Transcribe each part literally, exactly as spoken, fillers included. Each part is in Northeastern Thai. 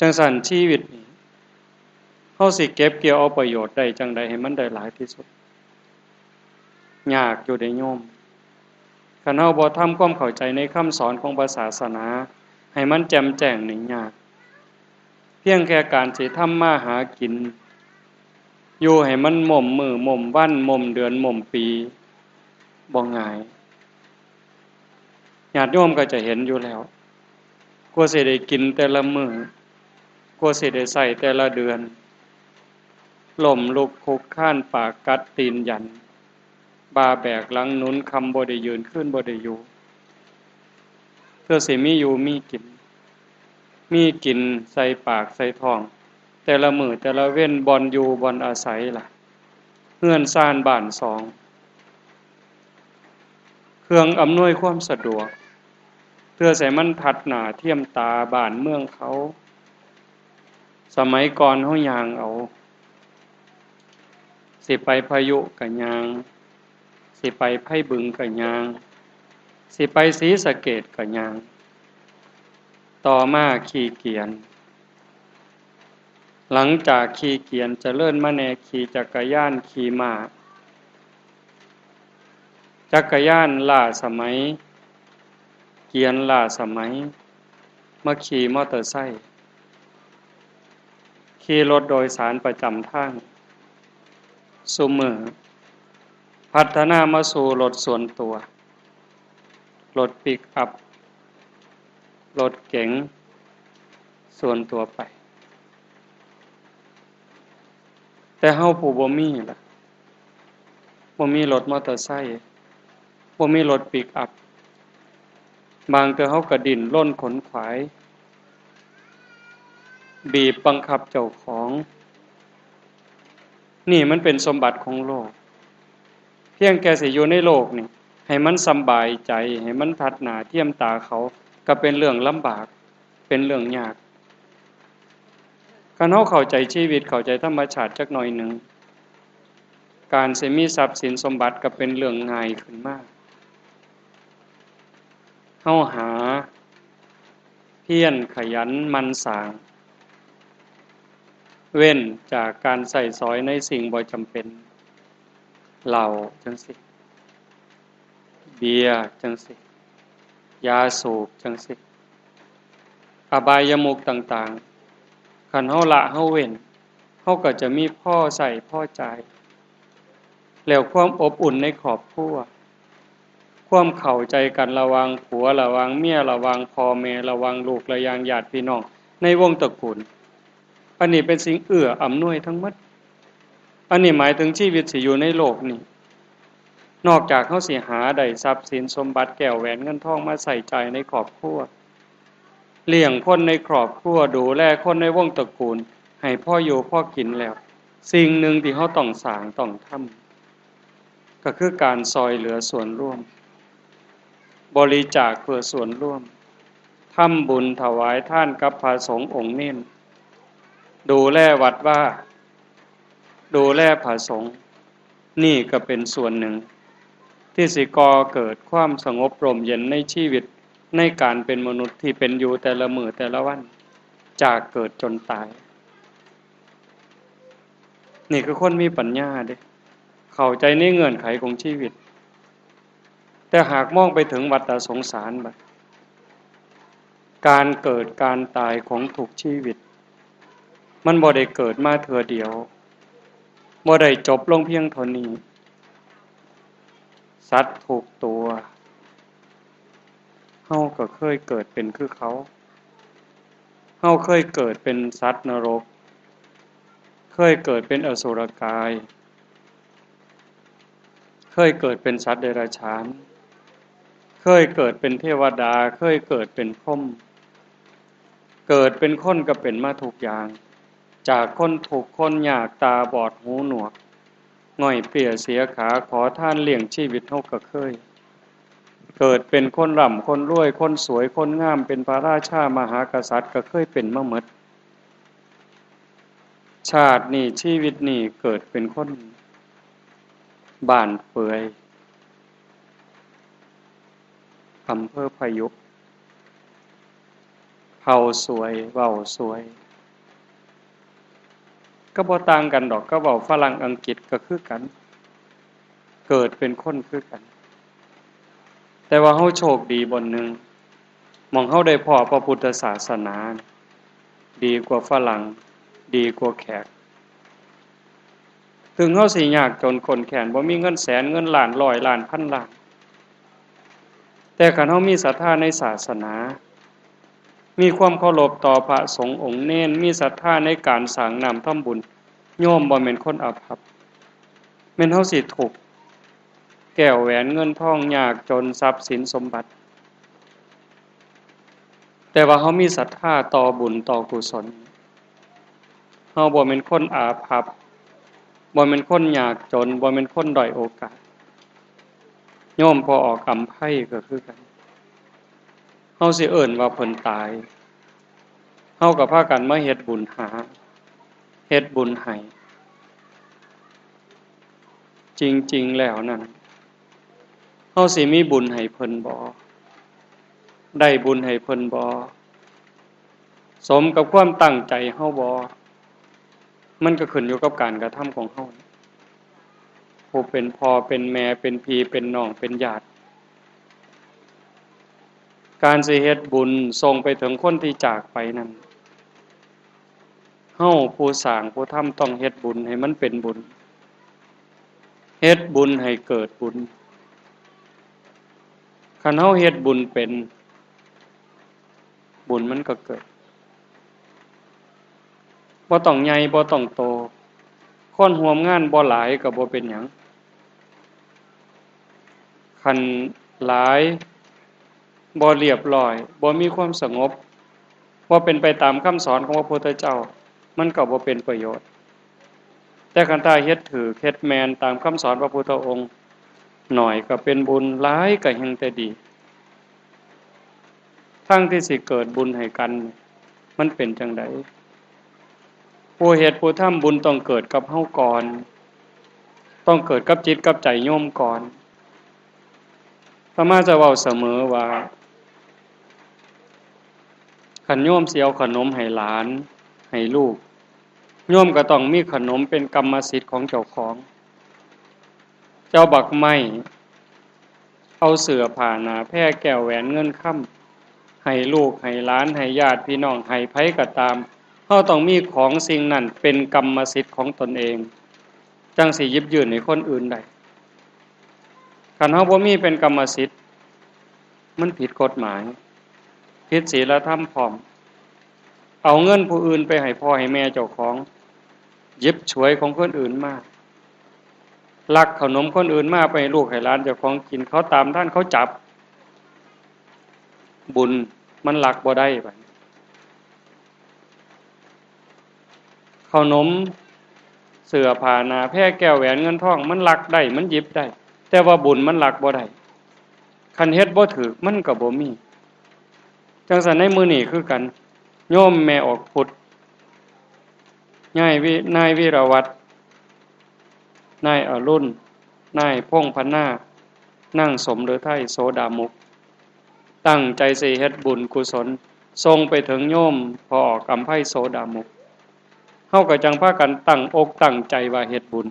จั่งซั้นชีวิตนี้ เฮาสิเก็บเกี่ยวเอาประโยชน์ได้จั่งใดให้มันได้หลายที่สุด ยากอยู่เด้โยม คันเฮาบ่ทำความเข้าใจในคำสอนของพระศาสนา ให้มันแจ่มแจ้งนี่ยาก เพียงแค่การสิทำมาหากิน อยู่ให้มันม่มมื้อม่มวันม่มเดือนม่มปี บ่ง่าย ญาติโยมก็จะเห็นอยู่แล้ว กว่าสิได้กินแต่ละมื้อ กว่าสิได้ใช้แต่ละเดือน ล้มลุกคลุกคลาน ปากกัดตีนยัน บ่าแบกหลังหนุน ค่ำบ่ได้ยืน คืนบ่ได้อยู่ เพื่อสิมีอยู่มีกิน มีกินใส่ปากใส่ท้อง แต่ละมื้อแต่ละเว็น บ่อนอยู่บ่อนอาศัยล่ะ เฮือนซานบ้านซอง เครื่องอำนวยความสะดวก เพื่อใส่มันทัดหน้าเทียมตาบ้านเมืองเขา สมัยก่อนเฮาย่างเอา สิไปพายุกะย่าง สิไปไพบึงกะย่าง สิไปศรีสะเกษกะย่าง ต่อมาขี่เกียน หลังจากขี่เกียนเจริญมาแน่ ขี่จักรยาน ขี่ม้า จักรยานล้าสมัย เกียนล้าสมัย มาขี่มอเตอร์ไซค์ ขี่รถโดยสารประจำทาง ซุมื้อพัฒนามาสู่รถส่วนตัว รถปิกอัพ รถเก๋งส่วนตัวไป แต่เฮาผู้บ่มีล่ะ บ่มีรถมอเตอร์ไซค์ บ่มีรถปิกอัพ บางเทื่อเฮาก็ดิ้นรนขนขวาย บีบบังคับเจ้าของ นี่มันเป็นสมบัติของโลก เพียงแค่สิอยู่ในโลกนี่ ให้มันสำบายใจ ให้มันทัดหน้าเทียมตาเขา ก็เป็นเรื่องลำบาก เป็นเรื่องยาก คันเฮาเข้าใจชีวิต เข้าใจธรรมชาติจักหน่อยหนึ่ง การสิมีทรัพย์สินสมบัติก็เป็นเรื่องง่ายขึ้นมา เฮาหา เพียรขยันหมั่นสร้าง เว้นจากการใช้สอยในสิ่งบ่จำเป็น เหล้าจั่งซี้ เบียร์จั่งซี้ ยาสูบจั่งซี้ อบายมุขต่างๆ คันเฮาละเฮาเว้น เฮาก็จะมีพอใช้พอจ่าย แล้วความอบอุ่นในครอบครัว ความเข้าใจกันระหว่างผัว ระหว่างเมีย ระหว่างพ่อแม่ ระหว่างลูก ระหว่างญาติพี่น้อง ในวงศ์ตระกูล อันนี้เป็นสิ่งเอื้ออำนวยทั้งหมด อันนี้หมายถึงชีวิตสิอยู่ในโลกนี้ นอกจากเฮาสิหาได้ทรัพย์สินสมบัติแก้วแหวนเงินทองมาใช้จ่ายในครอบครัว เลี้ยงคนในครอบครัว ดูแลคนในวงศ์ตระกูล ให้พออยู่พอกินแล้ว สิ่งหนึ่งที่เฮาต้องสร้างต้องทำ ก็คือการซ่อยเหลือส่วนรวม บริจาคเพื่อส่วนรวม ทำบุญถวายทานกับพระสงฆ์องค์เณร ดูแลวัดวา ดูแลพระสงฆ์ นี่ก็เป็นส่วนหนึ่ง ที่สิก่อเกิดความสงบร่มเย็นในชีวิต ในการเป็นมนุษย์ที่เป็นอยู่แต่ละมื้อแต่ละวัน จากเกิดจนตาย นี่คือคนมีปัญญาเด้ เข้าใจในเงื่อนไขของชีวิต แต่หากมองไปถึงวัฏสงสารบัด การเกิดการตายของทุกชีวิต มันบ่ได้เกิดมาเทื่อเดียว บ่ได้จบลงเพียงเท่านี้ สัตว์ทุกตัว เฮาก็เคยเกิดเป็นคือเขา เฮาเคยเกิดเป็นสัตว์นรก เคยเกิดเป็นอสุรกาย เคยเกิดเป็นสัตว์เดรัจฉาน เคยเกิดเป็นเทวดา เคยเกิดเป็นพรหม เกิดเป็นคนก็เป็นมาทุกอย่าง จากคนทุกข์คนยาก ตาบอดหูหนวก ง่อยเปลี้ยเสียขา ขอทานเลี้ยงชีวิตเฮาก็เคย เกิดเป็นคนร่ำคนรวย คนสวยคนงาม เป็นพระราชามหากษัตริย์ก็เคยเป็นมาหมด ชาตินี้ชีวิตนี้เกิดเป็นคนบ้านเปื่อย อำเภอพายุ เฮาสวย เว้าสวย ก็บ่ต่างกันดอก กับเว้าฝรั่งอังกฤษก็คือกัน เกิดเป็นคนคือกัน แต่ว่าเฮาโชคดีบ่อนหนึ่ง หม่องเฮาได้พ้อพระพุทธศาสนา ดีกว่าฝรั่ง ดีกว่าแขก ถึงเฮาสิยากจนข้นแค้น บ่มีเงินแสน เงินล้าน ร้อยล้าน พันล้าน แต่คันเฮามีศรัทธาในศาสนา มีความเคารพต่อพระสงฆ์องค์เณร มีศรัทธาในการสร้างน้ำทำบุญ โยมบ่แม่นคนอาภัพ แม่นเฮาสิทุกข์ แก้วแหวนเงินทอง ยากจน ทรัพย์สินสมบัติ แต่ว่าเฮามีศรัทธาต่อบุญต่อกุศล เฮาบ่แม่นคนอาภัพ บ่แม่นคนยากจน บ่แม่นคนด้อยโอกาส โยมพ่อออกอำไพก็คือกัน เฮาสิเอิ้นว่าเพิ่นตาย เฮาก็พากันมาเฮ็ดบุญหา เฮ็ดบุญให้ จริงๆ แล้วนั่น เฮาสิมีบุญให้เพิ่นบ่ ได้บุญให้เพิ่นบ่ สมกับความตั้งใจเฮาบ่ มันก็ขึ้นอยู่กับการกระทำของเฮา ผู้เป็นพ่อเป็นแม่ เป็นพี่เป็นน้อง เป็นญาติ การสิเฮ็ดบุญส่งไปถึงคนที่จากไปนั้น เฮาผู้สร้างผู้ทำต้องเฮ็ดบุญให้มันเป็นบุญ เฮ็ดบุญให้เกิดบุญ คันเฮาเฮ็ดบุญเป็น บุญมันก็เกิด บ่ต้องใหญ่บ่ต้องโต คนร่วมงานบ่หลายก็บ่เป็นหยัง คันหลาย บ่เรียบร้อย บ่มีความสงบ บ่เป็นไปตามคำสอนของพระพุทธเจ้า มันก็บ่เป็นประโยชน์ แต่คันถ้าเฮ็ดถูก เฮ็ดแม่นตามคำสอนพระพุทธองค์ น้อยก็เป็นบุญ หลายก็แฮ่งแต่ดี ทางที่สิเกิดบุญให้กัน มันเป็นจั่งใด ผู้เฮ็ดผู้ทำบุญต้องเกิดกับเฮาก่อน ต้องเกิดกับจิตกับใจโยมก่อน อาตมาจะเว้าเสมอว่า คันโยมสิเอาขนมให้หลาน ให้ลูก โยมก็ต้องมีขนมเป็นกรรมสิทธิ์ของเจ้าของ เจ้าบักไม้ เอาเสื้อผ้าหน้าแพรแก้วแหวนเงินคำ ให้ลูกให้หลาน ให้ญาติพี่น้อง ให้ไผก็ตาม เฮาต้องมีของสิ่งนั้นเป็นกรรมสิทธิ์ของตนเอง จั่งสิหยิบยื่นให้คนอื่นได้ คันเฮาบ่มีเป็นกรรมสิทธิ์ มันผิดกฎหมาย ผิดศีลธรรมพร้อม เอาเงินผู้อื่นไปให้พ่อให้แม่เจ้าของ หยิบฉวยของคนอื่นมา ลักขนมคนอื่นมาไปให้ลูกให้หลานเจ้าของกิน เขาตามทัน เขาจับ บุญมันลักบ่ได้บัดนี้ ขนม เสื้อผ้าหน้าแพรแก้วแหวนเงินทอง มันลักได้ มันหยิบได้ แต่ว่าบุญมันลักบ่ได้ คันเฮ็ดบ่ถูก มันก็บ่มี จั่งซั้นในมื้อนี้คือกัน โยมแม่ออกพุทธ นายวิ นายวีรวัฒน์ นายอรุณ นายพงษ์พนา นางสมฤทัย โสดามุก ตั้งใจสิเฮ็ดบุญกุศล ส่งไปถึงโยมพ่อออกอำไพ โสดามุก เฮาก็จั่งพากันตั้งอกตั้งใจว่าเฮ็ดบุญ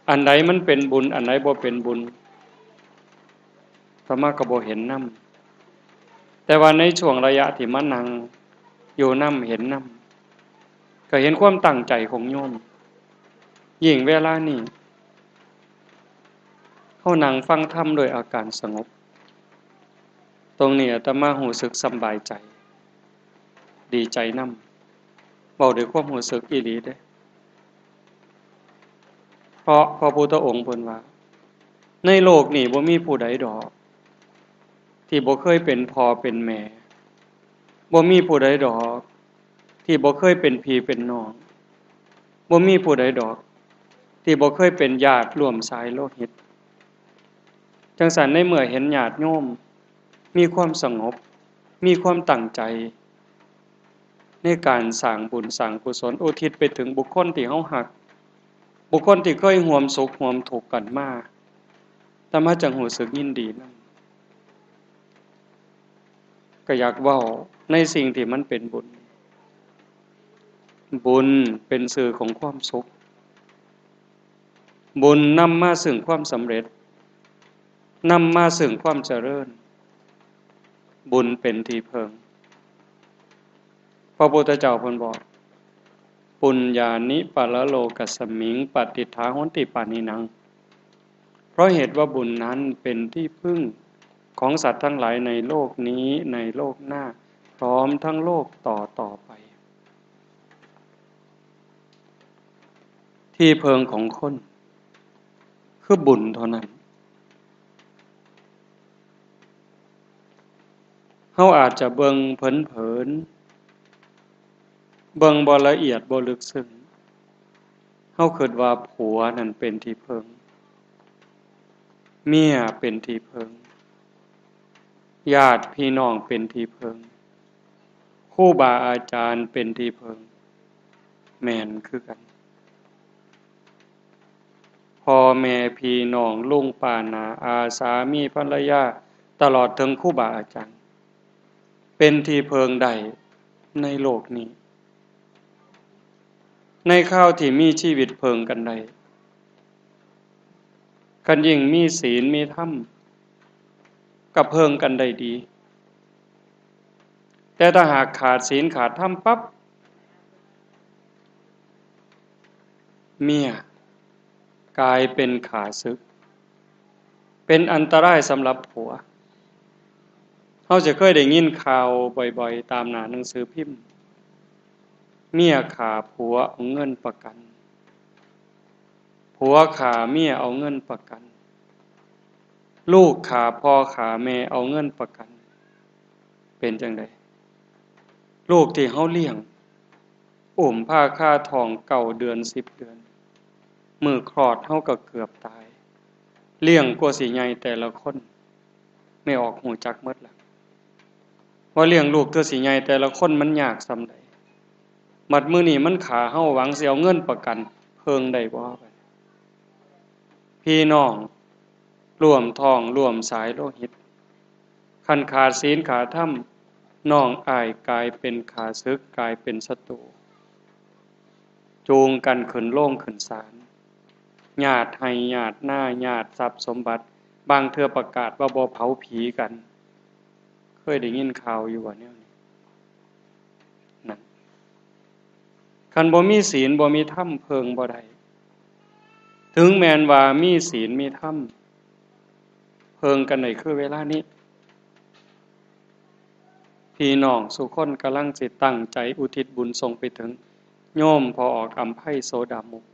อันใดมันเป็นบุญ อันใดบ่เป็นบุญ อาตมาก็บ่เห็นนำ แต่ว่าในช่วงระยะที่มานั่งอยู่นำ เห็นนำ ก็เห็นความตั้งใจของโยม ยิ่งเวลานี้ เฮานั่งฟังธรรมด้วยอาการสงบ ตรงนี้อาตมารู้สึกสำบายใจ ดีใจนำ เว้าด้วยความรู้สึกอีหลีเด้ เพราะพระพุทธองค์เพิ่นว่า ในโลกนี้บ่มีผู้ใดดอก ที่บ่เคยเป็นพ่อเป็นแม่ บ่มีผู้ใดดอก ที่บ่เคยเป็นพี่เป็นน้อง บ่มีผู้ใดดอก ที่บ่เคยเป็นญาติร่วมสายโลหิต จั่งซั้นในเมื่อเห็นญาติโยมมีความสงบ มีความตั้งใจ ในการสร้างบุญสร้างกุศลอุทิศไปถึงบุคคลที่เฮาฮัก บุคคลที่เคยร่วมสุขร่วมทุกข์กันมา อาตมาจั่งรู้สึกยินดีนำ ก็อยากเว้าในสิ่งที่มันเป็นบุญ บุญเป็นสื่อของความสุข บุญนำมาซึ่งความสำเร็จ นำมาซึ่งความเจริญ บุญเป็นที่เพิ่ง พระพุทธเจ้าเพิ่นบอก ปุญญานิปรโลกัสมิง ปฏิฏฐาโหนติปานิหนัง เพราะเหตุว่าบุญนั้นเป็นที่พึ่งของสัตว์ทั้งหลายในโลกนี้ ในโลกหน้า พร้อมทั้งโลกต่อต่อไป ที่เพิ่งของคน คือบุญเท่านั้น เฮาอาจจะเบิ่งเผินๆ เบิ่งบ่ละเอียดบ่ลึกซึ้ง เฮาคิดว่าผัวนั่นเป็นที่เพิ่ง เมียเป็นที่เพิ่ง ญาติพี่น้องเป็นที่เพิ่ง ครูบาอาจารย์เป็นที่เพิ่ง แม่นคือกัน พ่อแม่พี่น้อง ลุงป้าน้าอา สามีภรรยา ตลอดถึงครูบาอาจารย์ เป็นที่เพิ่งได้ในโลกนี้ ในคราวที่มีชีวิตเพิ่งกันได้ คันยิ่งมีศีลมีธรรม ก็เพิ่งกันได้ดี แต่ถ้าหากขาดศีลขาดธรรมปั๊บ เมียกลายเป็นข้าศึก เป็นอันตรายสำหรับผัว เฮาจะเคยได้ยินข่าวบ่อยๆ ตามหน้าหนังสือพิมพ์ เมียฆ่าผัวเอาเงินประกัน ผัวฆ่าเมียเอาเงินประกัน ลูกฆ่าพ่อฆ่าแม่เอาเงินประกัน เป็นจั่งใด ลูกที่เฮาเลี้ยง อุ้มพาคาท้องเก้าเดือน สิบเดือน มื้อคลอดเฮาก็เกือบตาย เลี้ยงกว่าสิใหญ่แต่ละคน แม่ออกฮู้จักหมดล่ะ ว่าเลี้ยงลูกเทื่อสิใหญ่แต่ละคนมันยากส่ำใด บัดมื้อนี้มันฆ่าเฮาหวังสิเอาเงินประกัน เพิ่งได้บ่ พี่น้องร่วมท้องร่วมสายโลหิต คันขาดศีลขาดธรรม น้องอ้ายกลายเป็นข้าศึก กลายเป็นศัตรู จูงกันขึ้นโรงขึ้นศาล ญาติไฮ่ญาตินา ญาติทรัพย์สมบัติ บางเทื่อประกาศว่าบ่เผาผีกัน เคยได้ยินข่าวอยู่บ่แนวนี้ นั่น คันบ่มีศีลบ่มีธรรม เพิ่งบ่ได้ ถึงแม้นว่ามีศีลมีธรรม เพิ่งกันได้คือเวลานี้ พี่น้องซุคนกำลังสิตั้งใจอุทิศบุญส่งไปถึงโยมพ่อออกอำไพโสดามุข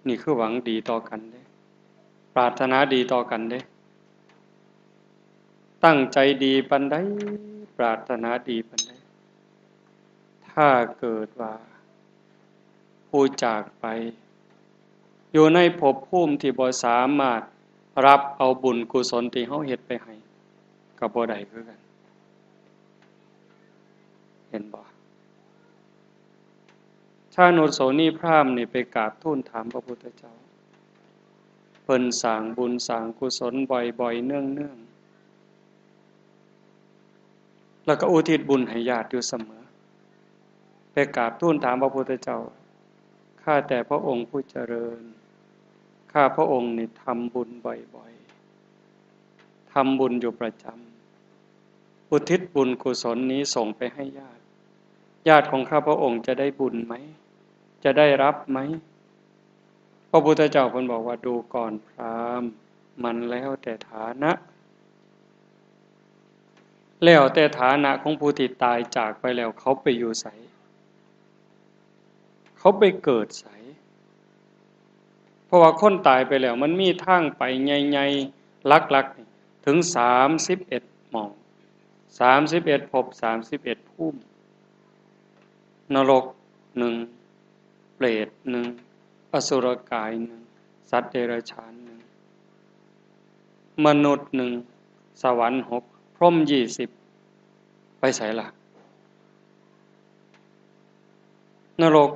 นี่คือหวังดีต่อกันเด้ ปรารถนาดีต่อกันเด้ ตั้งใจดีปานใด ปรารถนาดีปานใด ถ้าเกิดว่าผู้จากไป อยู่ในภพภูมิที่บ่สามารถรับเอาบุญกุศลที่เฮาเฮ็ดไปให้ ก็บ่ได้คือกัน เห็นบ่ ชานุโสนีพราหมณ์นี่ไปกราบทูลถามพระพุทธเจ้า เพิ่นสร้างบุญสร้างกุศลบ่อยๆ เนืองๆ แล้วก็อุทิศบุญให้ญาติอยู่เสมอ ไปกราบทูลถามพระพุทธเจ้า ข้าแต่พระองค์ผู้เจริญ ข้าพระองค์นี่ทำบุญบ่อยๆ ทำบุญอยู่ประจำ อุทิศบุญกุศลนี้ส่งไปให้ญาติ ญาติของข้าพระองค์จะได้บุญไหม จะได้รับไหม พระพุทธเจ้าเพิ่นบอกว่า ดูก่อนพราหมณ์ มันแล้วแต่ฐานะ แล้วแต่ฐานะของผู้ที่ตายจากไปแล้ว เขาไปอยู่ไส เขาไปเกิดไส เพราะว่าคนตายไปแล้วมันมีทางไปใหญ่ๆ หลักๆ นี่ถึงสามสิบเอ็ดหม่อง สามสิบเอ็ดภพ สามสิบเอ็ดภูมิ นรกหนึ่ง เปรตหนึ่ง อสุรกายหนึ่ง สัตว์เดรัจฉานหนึ่ง มนุษย์หนึ่ง สวรรค์หก พรหมยี่สิบ ไปไสล่ะ นรก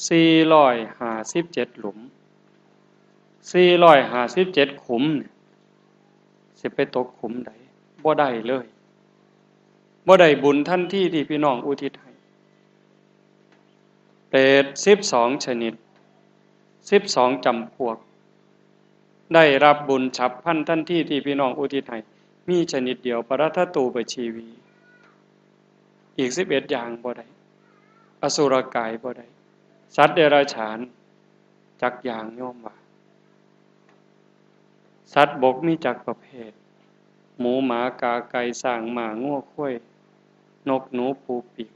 สี่ร้อยห้าสิบเจ็ดหลุม สี่ร้อยห้าสิบเจ็ดขุมเนี่ย สิไปตกขุมใด บ่ได้เลย บ่ได้บุญทันทีที่พี่น้องอุทิศให้ เปรตสิบสองชนิด สิบสองจำพวก ได้รับบุญฉับพลันทันทีที่พี่น้องอุทิศให้ มีชนิดเดียว ปรัตถตูปชีวี อีกสิบเอ็ดอย่างบ่ได้ อสุรกายบ่ได้ สัตว์เดรัจฉาน จักอย่าง โยมว่า สัตว์บกมีจักประเภท หมูหมากาไก่ช้างม้างัวควาย นกหนูปูปีก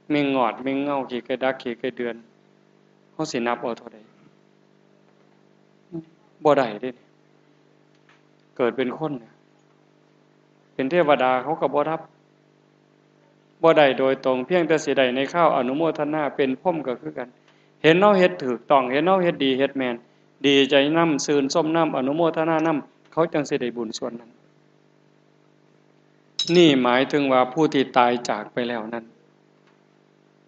แมงงอดแมงเง่าขี้ไก่ดักขี้ไก่เดือน เฮาสินับเอาเท่าใด บ่ได้เด้ เกิดเป็นคนน่ะ เป็นเทวดาเขาก็บ่นับ บ่ได้โดยตรง เพียงแต่สิได้ในคราวอนุโมทนา เป็นพรหมก็คือกัน เห็นเฮาเฮ็ดถูกต้อง เห็นเฮาเฮ็ดดีเฮ็ดแม่น ดีใจนำ ชื่นชมนำ อนุโมทนานำ เขาจั่งสิได้บุญส่วนนั้น นี่หมายถึงว่าผู้ที่ตายจากไปแล้วนั้น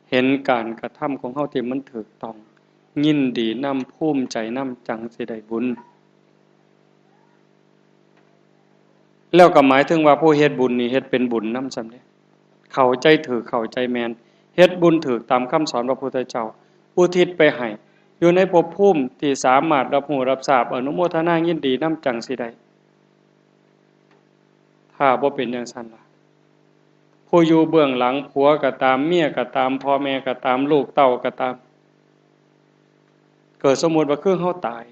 เห็นการกระทำของเฮาที่มันถูกต้อง ยินดีนำ ภูมิใจนำ จั่งสิได้บุญ แล้วก็หมายถึงว่าผู้เฮ็ดบุญนี่เฮ็ดเป็นบุญนำซ้ำเด้ เข้าใจถูก เข้าใจแม่น เฮ็ดบุญถูกตามคำสอนพระพุทธเจ้า อุทิศไปให้ อยู่ในภพภูมิที่สามารถรับรู้รับทราบ อนุโมทนายินดีนำ จั่งสิได้ ถ้าบ่เป็นจั่งซั้นล่ะ ผู้อยู่เบื้องหลัง ผัวก็ตาม เมียก็ตาม พ่อแม่ก็ตาม ลูกเต้าก็ตาม เกิดสมมุติว่าคือเฮาตาย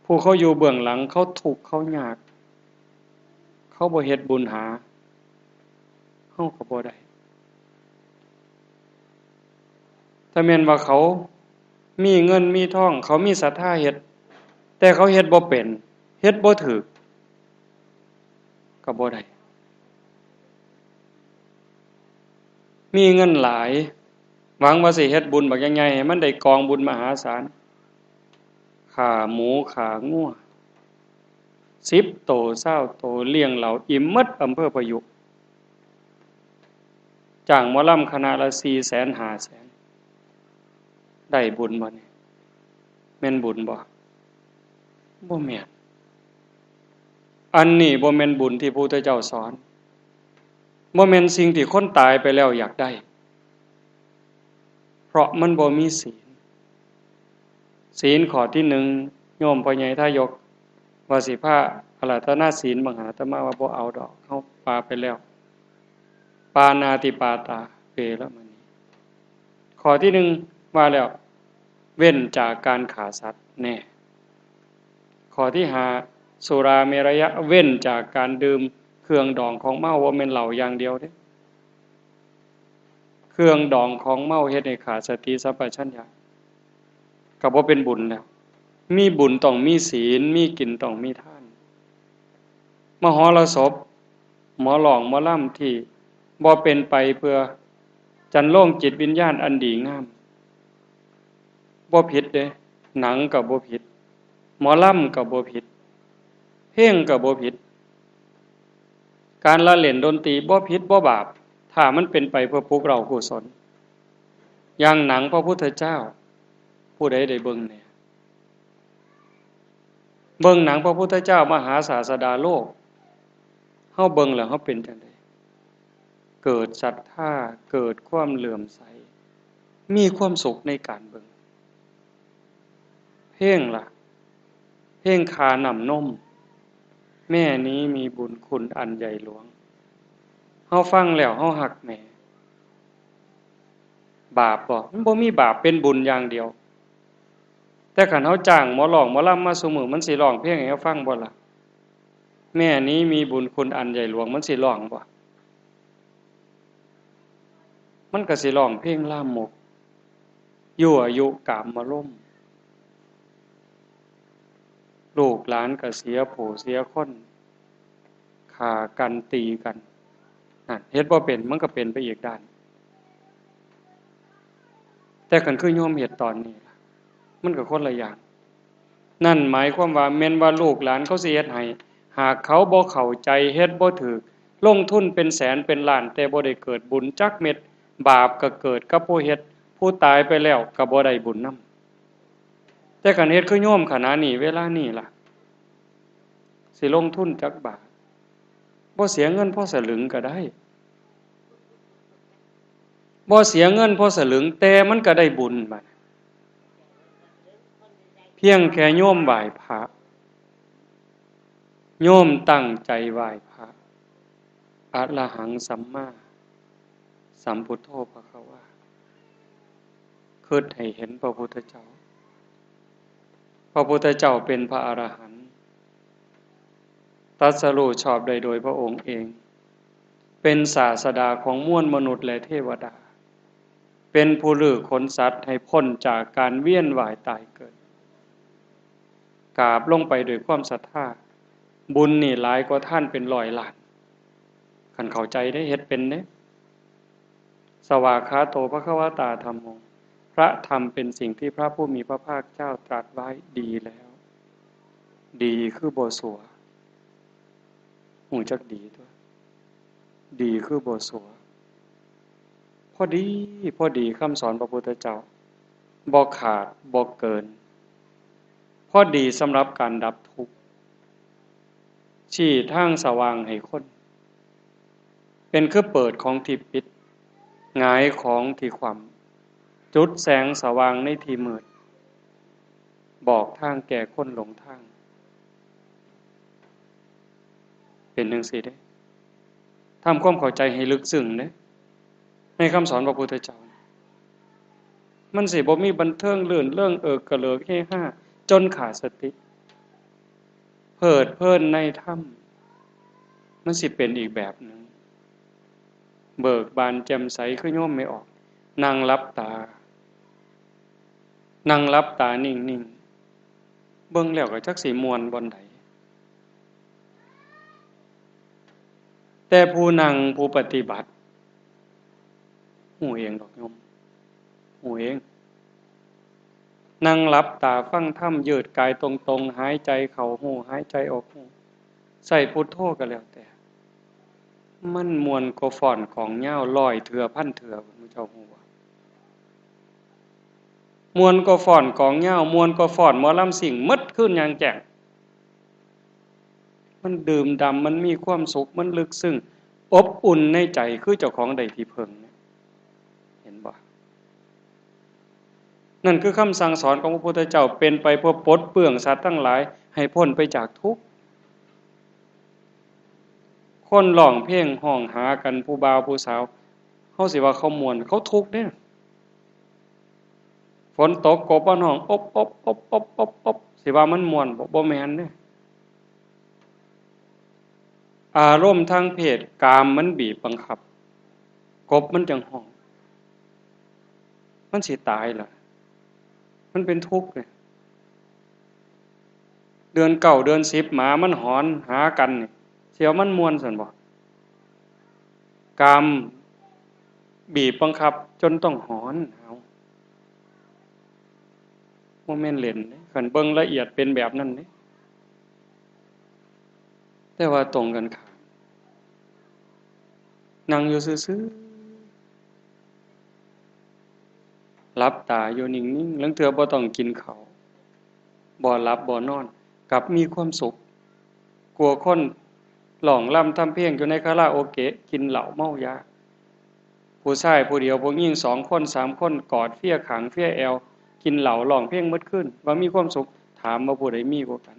ผู้เขาอยู่เบื้องหลัง เขาทุกข์ เขายาก เขาบ่เฮ็ดบุญหา เฮาก็บ่ได้ ถ้าแม่นว่าเขามีเงินมีทอง เขามีศรัทธาเฮ็ด แต่เขาเฮ็ดบ่เป็น เฮ็ดบ่ถูก ก็บ่ได้ มีเงินหลาย หวังว่าสิเฮ็ดบุญบักใหญ่ๆ ให้มันได้กองบุญมหาศาล ฆ่าหมูฆ่างัว สิบโต ซาวโต เลี้ยงเหล้าอิ่มหมดอำเภอพายุ จ้างหมอลำคณะละสี่แสน ห้าแสน ได้บุญบ่นี่ แม่นบุญบ่ บ่แม่น อันนี้บ่แม่นบุญที่พระพุทธเจ้าสอน บ่แม่นสิ่งที่คนตายไปแล้วอยากได้ เพราะมันบ่มีศีล ศีลข้อที่หนึ่ง โยมพ่อใหญ่ทายก ว่าสิพาอาราธนาศีล บางหาอาตมาว่าบ่เอาดอก เฮาปาไปแล้ว ปาณาติปาตา เวรมณี ข้อที่หนึ่ง ว่าแล้ว เว้นจากการฆ่าสัตว์ แน่ ข้อที่ห้า สุราเมรยะ เว้นจากการดื่มเครื่องดองของเมา บ่แม่นเหล้าอย่างเดียวเด้ เครื่องดองของเมาเฮ็ดให้ขาดสติสัมปชัญญะ ก็บ่เป็นบุญแล้ว มีบุญต้องมีศีล มีกินต้องมีทาน มหรสพ หมอร้องหมอลำที่บ่เป็นไปเพื่อจันโลงจิตวิญญาณอันดีงาม บ่ผิดเด้ หนังก็บ่ผิด หมอลำก็บ่ผิด เพลงก็บ่ผิด การละเล่นดนตรีบ่ผิดบ่บาป ถ้ามันเป็นไปเพื่อปลุกเร้ากุศล อย่างหนังพระพุทธเจ้า ผู้ใดได้เบิ่งแหน่ เบิ่งหนังพระพุทธเจ้ามหาศาสดาโลก เฮาเบิ่งแล้วเฮาเป็นจั่งใด เกิดศรัทธา เกิดความเลื่อมใส มีความสุขในการเบิ่ง เพลงล่ะ เพลงค่าน้ำนม แม่นี้มีบุญคุณอันใหญ่หลวง เฮาฟังแล้วเฮาฮักแม่ บาปบ่ มันบ่มีบาป เป็นบุญอย่างเดียว แต่คันเฮาจ้างหมอร้องหมอลำมาซุมื้อ มันสิร้องเพลงให้เฮาฟังบ่ล่ะ แม่นี้มีบุญคุณอันใหญ่หลวง มันสิร้องบ่ มันก็สิร้องเพลงลามก ยั่วยุกามารมณ์ ลูกหลานก็เสียผู้เสียคน ฆ่ากันตีกัน นั่น เฮ็ดบ่เป็น มันก็เป็นไปอีกด้าน แต่คันคือโยมเฮ็ดตอนนี้ล่ะ มันก็คนละอย่าง นั่นหมายความว่าแม่นว่าลูกหลานเขาสิเฮ็ดให้ หากเขาบ่เข้าใจ เฮ็ดบ่ถูก ลงทุนเป็นแสนเป็นล้าน แต่บ่ได้เกิดบุญจักเม็ด บาปก็เกิดกับผู้เฮ็ด ผู้ตายไปแล้วก็บ่ได้บุญนำ แต่คันเฮ็ดคือโยมขณะนี้ เวลานี้ล่ะ สิลงทุนจักบาท บ่เสียเงินพอสลึงก็ได้ บ่เสียเงินพอสลึง แต่มันก็ได้บุญบัด เพียงแค่โยมไหว้พระ โยมตั้งใจไหว้พระ อะระหังสัมมาสัมพุทโธภะคะวา คิดให้เห็นพระพุทธเจ้า พระพุทธเจ้าเป็นพระอรหันต์ ตรัสรู้ชอบได้โดยพระองค์เอง เป็นศาสดาของมวลมนุษย์และเทวดา เป็นผู้ลื้อขนสัตว์ให้พ้นจากการเวียนว่ายตายเกิด กราบลงไปด้วยความศรัทธา บุญนี่หลายกว่าทานเป็นร้อยล้าน คันเข้าใจได้ เฮ็ดเป็นเด้ สวากขาโตภะคะวะตาธัมโม พระธรรมเป็นสิ่งที่พระผู้มีพระภาคเจ้าตรัสไว้ดีแล้ว ดีคือบ่สัว ฮู้จักดีตั๊ว ดีคือบ่สัว พอดี พอดีคำสอนพระพุทธเจ้า บ่ขาด บ่เกิน พอดีสำหรับการดับทุกข์ ชี้ทางสว่างให้คน เป็นคือเปิดของที่ปิด หงายของที่คว่ำ จุดแสงสว่างในที่มืด บอกทางแก่คนหลงทาง เป็นจั่งซี้เด้ ทำความเข้าใจให้ลึกซึ้งเด้ ในคำสอนพระพุทธเจ้า มันสิบ่มีบันเทิงรื่นเริงเอิกกระเลิกเฮฮาจนขาดสติ เพลิดเพลินในธรรม มันสิเป็นอีกแบบหนึ่ง เบิกบานแจ่มใสคือโยมแม่ออก นั่งหลับตา นั่งหลับตานิ่งๆ เบิ่งแล้วก็จักสิม่วนบ่อนใด แต่ผู้นั่งผู้ปฏิบัติ ฮู้เองดอกโยม ฮู้เอง นั่งหลับตาฟังธรรม ยืดกายตรงๆ หายใจเข้าฮู้ หายใจออกฮู้ ใส่พุทโธก็แล้วแต่ มันม่วนกว่าฟ้อนกลองยาวร้อยเทื่อพันเทื่อ หมู่เจ้าฮู้บ่ ม่วนกว่าฟ้อนกลองยาว ม่วนกว่าฟ้อนหมอลำซิ่ง หมดคืนยางแจ้ง มันดื่มด่ำ มันมีความสุข มันลึกซึ้ง อบอุ่นในใจ คือเจ้าของได้ที่พึ่งเนี่ย เห็นบ่ นั่นคือคำสั่งสอนของพระพุทธเจ้า เป็นไปเพื่อปลดเปลื้องสัตว์ทั้งหลาย ให้พ้นไปจากทุกข์ คนร้องเพลงฮ้องหากัน ผู้บ่าวผู้สาว เฮาสิว่าเขาม่วน เขาทุกข์เด้ ฝนตกกบมันฮ้อง อบ อบ อบ อบ อบ อบ สิว่ามันม่วนบ่ บ่แม่นเด้ อารมณ์ทางเพศ กามมันบีบบังคับ กบมันจั่งฮ้อง มันสิตายล่ะ มันเป็นทุกข์เนี่ย เดือนเก้า เดือนสิบ หมามันหอนหากันนี่ สิว่ามันม่วนซั่นบ่ กามบีบบังคับจนต้องหอน เอา บ่แม่นเล่นเด้ คันเบิ่งละเอียดเป็นแบบนั้นเด้ แต่ว่าตรงกันข้าม นั่งอยู่ซื่อๆ หลับตาอยู่นิ่งๆ ลางเทื่อบ่ต้องกินข้าว บ่หลับบ่นอน กลับมีความสุข กว่าคนร้องรำทำเพลงอยู่ในคาราโอเกะ กินเหล้าเมายา ผู้ชายผู้เดียว ผู้หญิงสองคนสามคน กอดเฟียข้างเฟียแอว กินเหล้าร้องเพลงหมดคืน ว่ามีความสุข ถามว่าผู้ใดมีกว่ากัน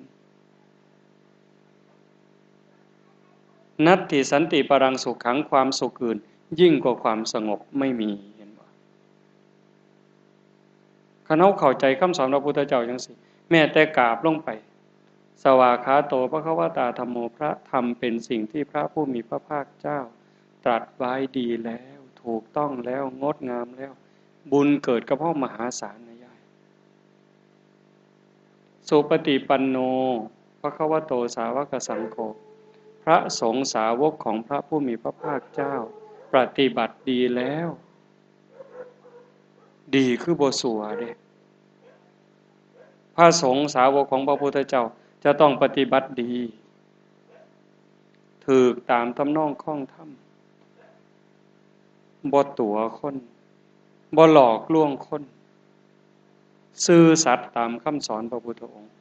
นัตถิสันติปรังสุขขัง ความสุขอื่นยิ่งกว่าความสงบไม่มี เห็นบ่ คันเฮาเข้าใจคำสอนพระพุทธเจ้าจั่งซี้ แม้แต่กราบลงไป สวากขาโตภะคะวะตาธัมโม พระธรรมเป็นสิ่งที่พระผู้มีพระภาคเจ้าตรัสไว้ดีแล้ว ถูกต้องแล้ว งดงามแล้ว บุญเกิดกับเฮามหาศาลนะยาย สุปฏิปันโน ภะคะวะโต สาวกสังโฆ พระสงฆ์สาวกของพระผู้มีพระภาคเจ้า ปฏิบัติดีแล้ว ดีคือบ่สัวเด้ พระสงฆ์สาวกของพระพุทธเจ้าจะต้องปฏิบัติดี ถูกตามทำนองคล้องธรรม บ่ตั๋วคน บ่หลอกลวงคน ซื่อสัตย์ตามคำสอนพระพุทธองค์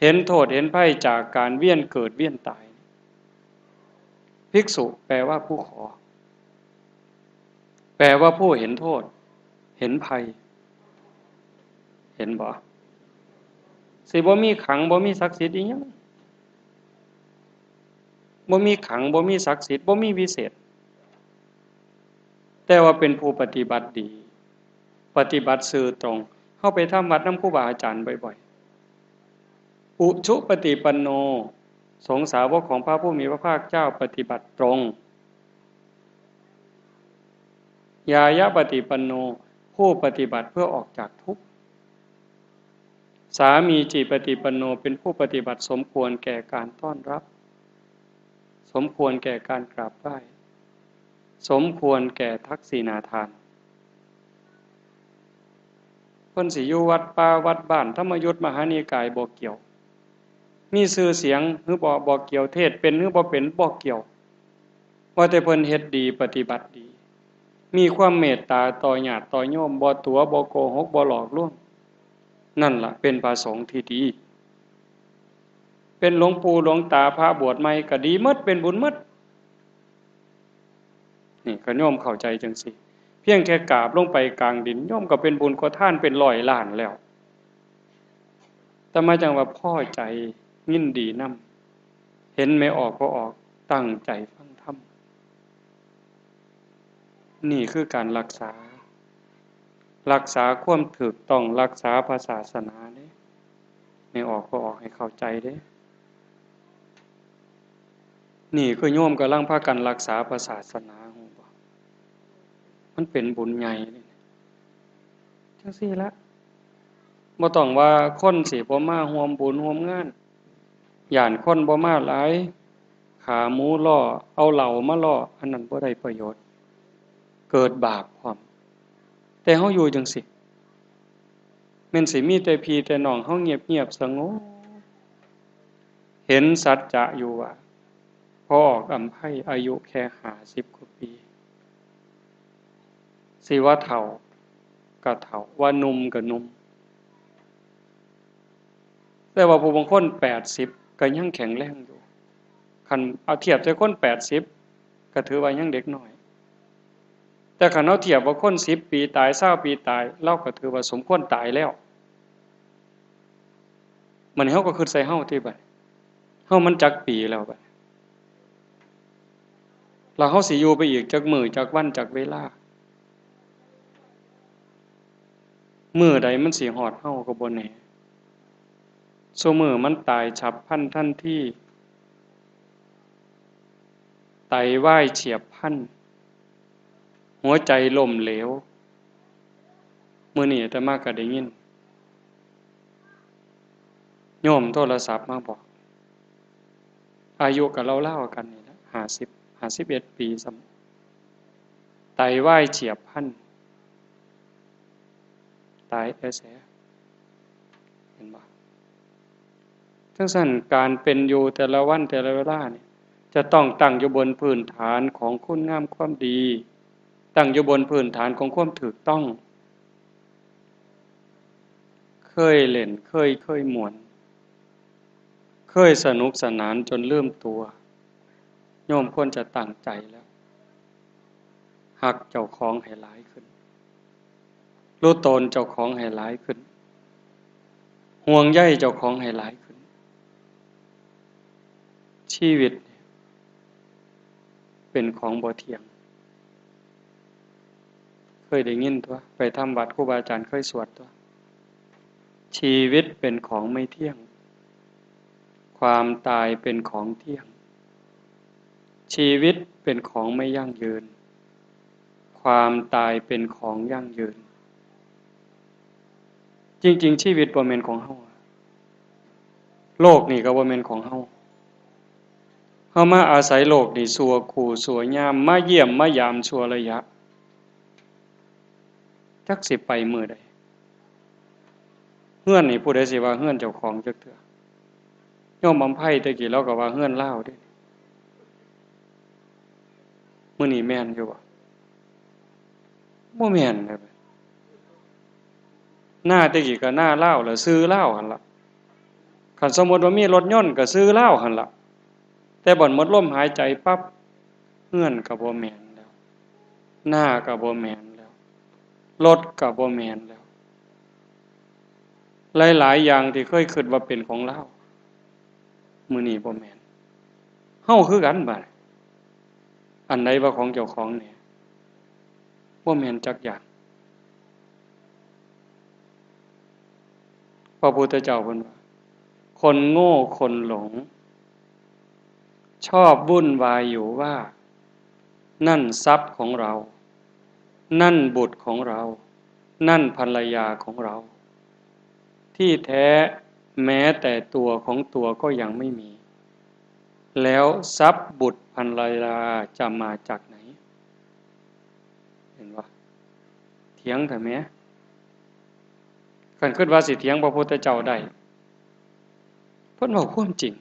เห็นโทษเห็นภัยจากการเวียนเกิดเวียนตาย ภิกษุแปลว่าผู้ขอ แปลว่าผู้เห็นโทษ เห็นภัย เห็นบ่ สิบ่มีขลัง บ่มีศักดิ์สิทธิ์อีหยัง บ่มีขลัง บ่มีศักดิ์สิทธิ์ บ่มีวิเศษ แต่ว่าเป็นผู้ปฏิบัติดี ปฏิบัติซื่อตรง เฮาไปทำวัดนำครูบาอาจารย์บ่อยๆ อุชุปฏิปันโน สงฆ์สาวกของพระผู้มีพระภาคเจ้าปฏิบัติตรง ญาญาปฏิปันโน ผู้ปฏิบัติเพื่อออกจากทุกข์ สามีจิปฏิปันโน เป็นผู้ปฏิบัติสมควรแก่การต้อนรับ สมควรแก่การกราบไหว้ สมควรแก่ทักษิณาทาน เพิ่นสิอยู่วัดป่าวัดบ้าน ธรรมยุตมหานิกาย บ่เกี่ยว มีชื่อเสียงหรือบ่ บ่เกี่ยว เทศน์เป็นหรือบ่เป็น บ่เกี่ยว ว่าแต่เพิ่นเฮ็ดดี ปฏิบัติดี มีความเมตตาต่อญาติต่อโยม บ่ตั๋ว บ่โกหก บ่หลอกลวง นั่นล่ะเป็นพระสงฆ์ที่ดี เป็นหลวงปู่หลวงตา พระบวชใหม่ก็ดีหมด เป็นบุญหมด นี่ คันโยมเข้าใจจั่งซี้ เพียงแค่กราบลงไปกลางดิน โยมก็เป็นบุญกว่าทานเป็นร้อยล้านแล้ว แต่มาจั่งว่าพอใจ ยินดีนำ เห็นแม่ออกพ่อออก ตั้งใจฟังธรรม นี่คือการรักษา รักษาความถูกต้อง รักษาพระศาสนาเด้ แม่ออกพ่อออกให้เข้าใจเด้ นี่คือโยมกำลังพากันรักษาพระศาสนา ฮู้บ่ มันเป็นบุญใหญ่เด้ จั่งซี้ละ บ่ต้องว่าคนสิบ่มาร่วมบุญร่วมงาน ย้านคนบ่มาหลาย ขาหมูล่อ เอาเหล้ามาล่อ อันนั้นบ่ได้ประโยชน์ เกิดบาปพร้อม แต่เฮาอยู่จั่งซี้ แม่นสิมีแต่พี่แต่น้องเฮาเงียบๆ สงบ เห็นสัจจะอยู่ว่า พ่อออกอำไพอายุแค่ห้าสิบกว่าปี สิว่าเฒ่าก็เฒ่า ว่าหนุ่มก็หนุ่ม แต่ว่าผู้บางคนแปดสิบก็ยังแข็งแรงอยู่ คันเอาเทียบใส่คนแปดสิบก็ถือว่ายังเด็กน้อย แต่คันเอาเทียบว่าคนสิบปีตาย ซาวปีตาย ลาวก็ถือว่าสมควรตายแล้ว บัดนี้เฮาก็คิดใส่เฮาติบัด เฮามันจักปีแล้วบัด แล้วเฮาสิอยู่ไปอีกจักมื้อจักวันจักเวลา มื้อใดมันสิฮอดเฮาก็บ่แน่ ซุมื้อมันตายฉับพลันทันที ไตวายเฉียบพลัน หัวใจล้มเหลว มื้อนี้อาตมาก็ได้ยิน โยมโทรศัพท์มาบอก อายุก็ราวๆ กันนี่แหละ ห้าสิบ ห้าสิบเอ็ดปีซ้ำ ไตวายเฉียบพลัน ตายแอแส เห็นบ่ จั่งซั้น การเป็นอยู่แต่ละวันแต่ละเวลานี่ จะต้องตั้งอยู่บนพื้นฐานของคุณงามความดี ตั้งอยู่บนพื้นฐานของความถูกต้อง เคยเล่น เคย เคยม่วน เคยสนุกสนานจนลืมตัว โยมควรจะตั้งใจแล้ว ฮักเจ้าของให้หลายขึ้น รู้ตนเจ้าของให้หลายขึ้น ห่วงใยเจ้าของให้หลายขึ้น ชีวิตเนี่ยเป็นของบ่เที่ยง เคยได้ยินตัว ไปทำวัดครูบาอาจารย์เคยสวดตัว ชีวิตเป็นของไม่เที่ยง ความตายเป็นของเที่ยง ชีวิตเป็นของไม่ยั่งยืน ความตายเป็นของยั่งยืน จริงๆ ชีวิตบ่แม่นของเฮา โลกนี่ก็บ่แม่นของเฮา เฮามาอาศัยโลกนี่ชั่วครู่ชั่วยาม มาเยี่ยมมายามชั่วระยะ จักสิไปมื้อใด เฮือนนี่ผู้ใดสิว่าเฮือนเจ้าของจักเทื่อ โยมอำไพแต่กี้ลาวก็ว่าเฮือนลาวเด้ มื้อนี้แม่นอยู่บ่ บ่แม่นเด้ นาแต่กี้ก็นาลาวล่ะ ชื่อลาวหั่นล่ะ คันสมมุติว่ามีรถยนต์ก็ชื่อลาวหั่นล่ะ แต่บัดหมดลมหายใจปั๊บ เฮือนก็บ่แม่นแล้ว นาก็บ่แม่นแล้ว รถก็บ่แม่นแล้ว หลายๆ อย่างที่เคยคิดว่าเป็นของลาว มื้อนี้บ่แม่น เฮาคือกันบัดนี้ อันใดว่าของเจ้าของแหน่ บ่แม่นจักอย่าง พระพุทธเจ้าเพิ่นว่า คนโง่คนหลง ชอบวุ่นวายอยู่ว่า นั่นทรัพย์ของเรา นั่นบุตรของเรา นั่นภรรยาของเรา ที่แท้แม้แต่ตัวของตัวก็ยังไม่มี แล้วทรัพย์บุตรภรรยาจะมาจากไหน เห็นบ่ เถียงแท้แหม คันคิดว่าสิเถียงพระพุทธเจ้าได้ เพิ่นเว้าความจริง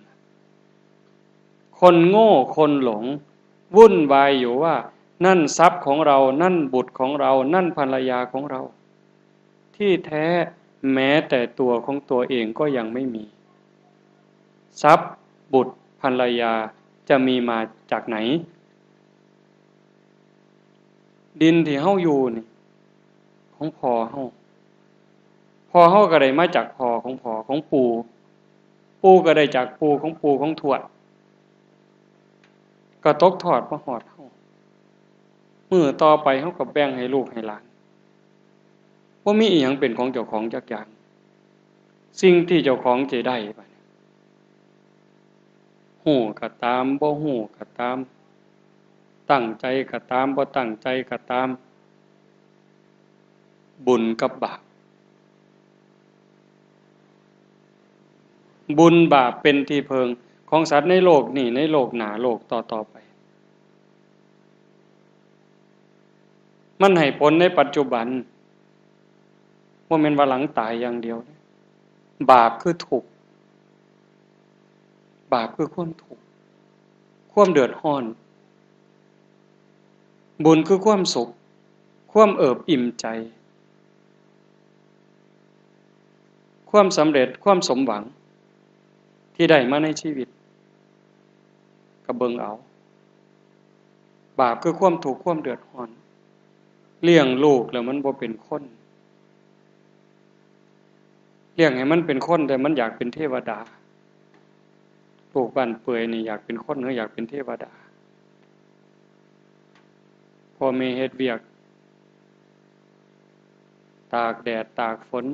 คนโง่คนหลง วุ่นวายอยู่ว่า นั่นทรัพย์ของเรา นั่นบุตรของเรา นั่นภรรยาของเรา ที่แท้แม้แต่ตัวของตัวเองก็ยังไม่มี ทรัพย์บุตรภรรยาจะมีมาจากไหน ดินที่เฮาอยู่นี่ ของพ่อเฮา พ่อเฮาก็ได้มาจากพ่อของพ่อของปู่ ปู่ก็ได้จากปู่ของปู่ของทวด ก็ตกทอดมาฮอดเฮา มื้อต่อไปเฮาก็แบ่งให้ลูกให้หลาน บ่มีอิหยังเป็นของเจ้าของจักอย่าง สิ่งที่เจ้าของจะได้บัดนี้ ฮู้ก็ตาม บ่ฮู้ก็ตาม ตั้งใจก็ตาม บ่ตั้งใจก็ตาม บุญกับบาป บุญบาปเป็นที่เพิ่งของสัตว์ในโลกนี้ ในโลกหน้า โลกต่อๆ ไป มันให้ผลในปัจจุบัน บ่แม่นว่าหลังตายอย่างเดียว บาปคือทุกข์ บาปคือความทุกข์ ความเดือดร้อน บุญคือความสุข ความเอิบอิ่มใจ ความสำเร็จ ความสมหวัง ที่ได้มาในชีวิต ก็เบิ่งเอา บาปคือความทุกข์ ความเดือดร้อน เลี้ยงลูกแล้วมันบ่เป็นคน เลี้ยงให้มันเป็นคน แต่มันอยากเป็นเทวดา ลูกบ้านเปื่อยนี่อยากเป็นคนหรืออยากเป็นเทวดา พ่อแม่เฮ็ดเวียก ตากแดดตากฝน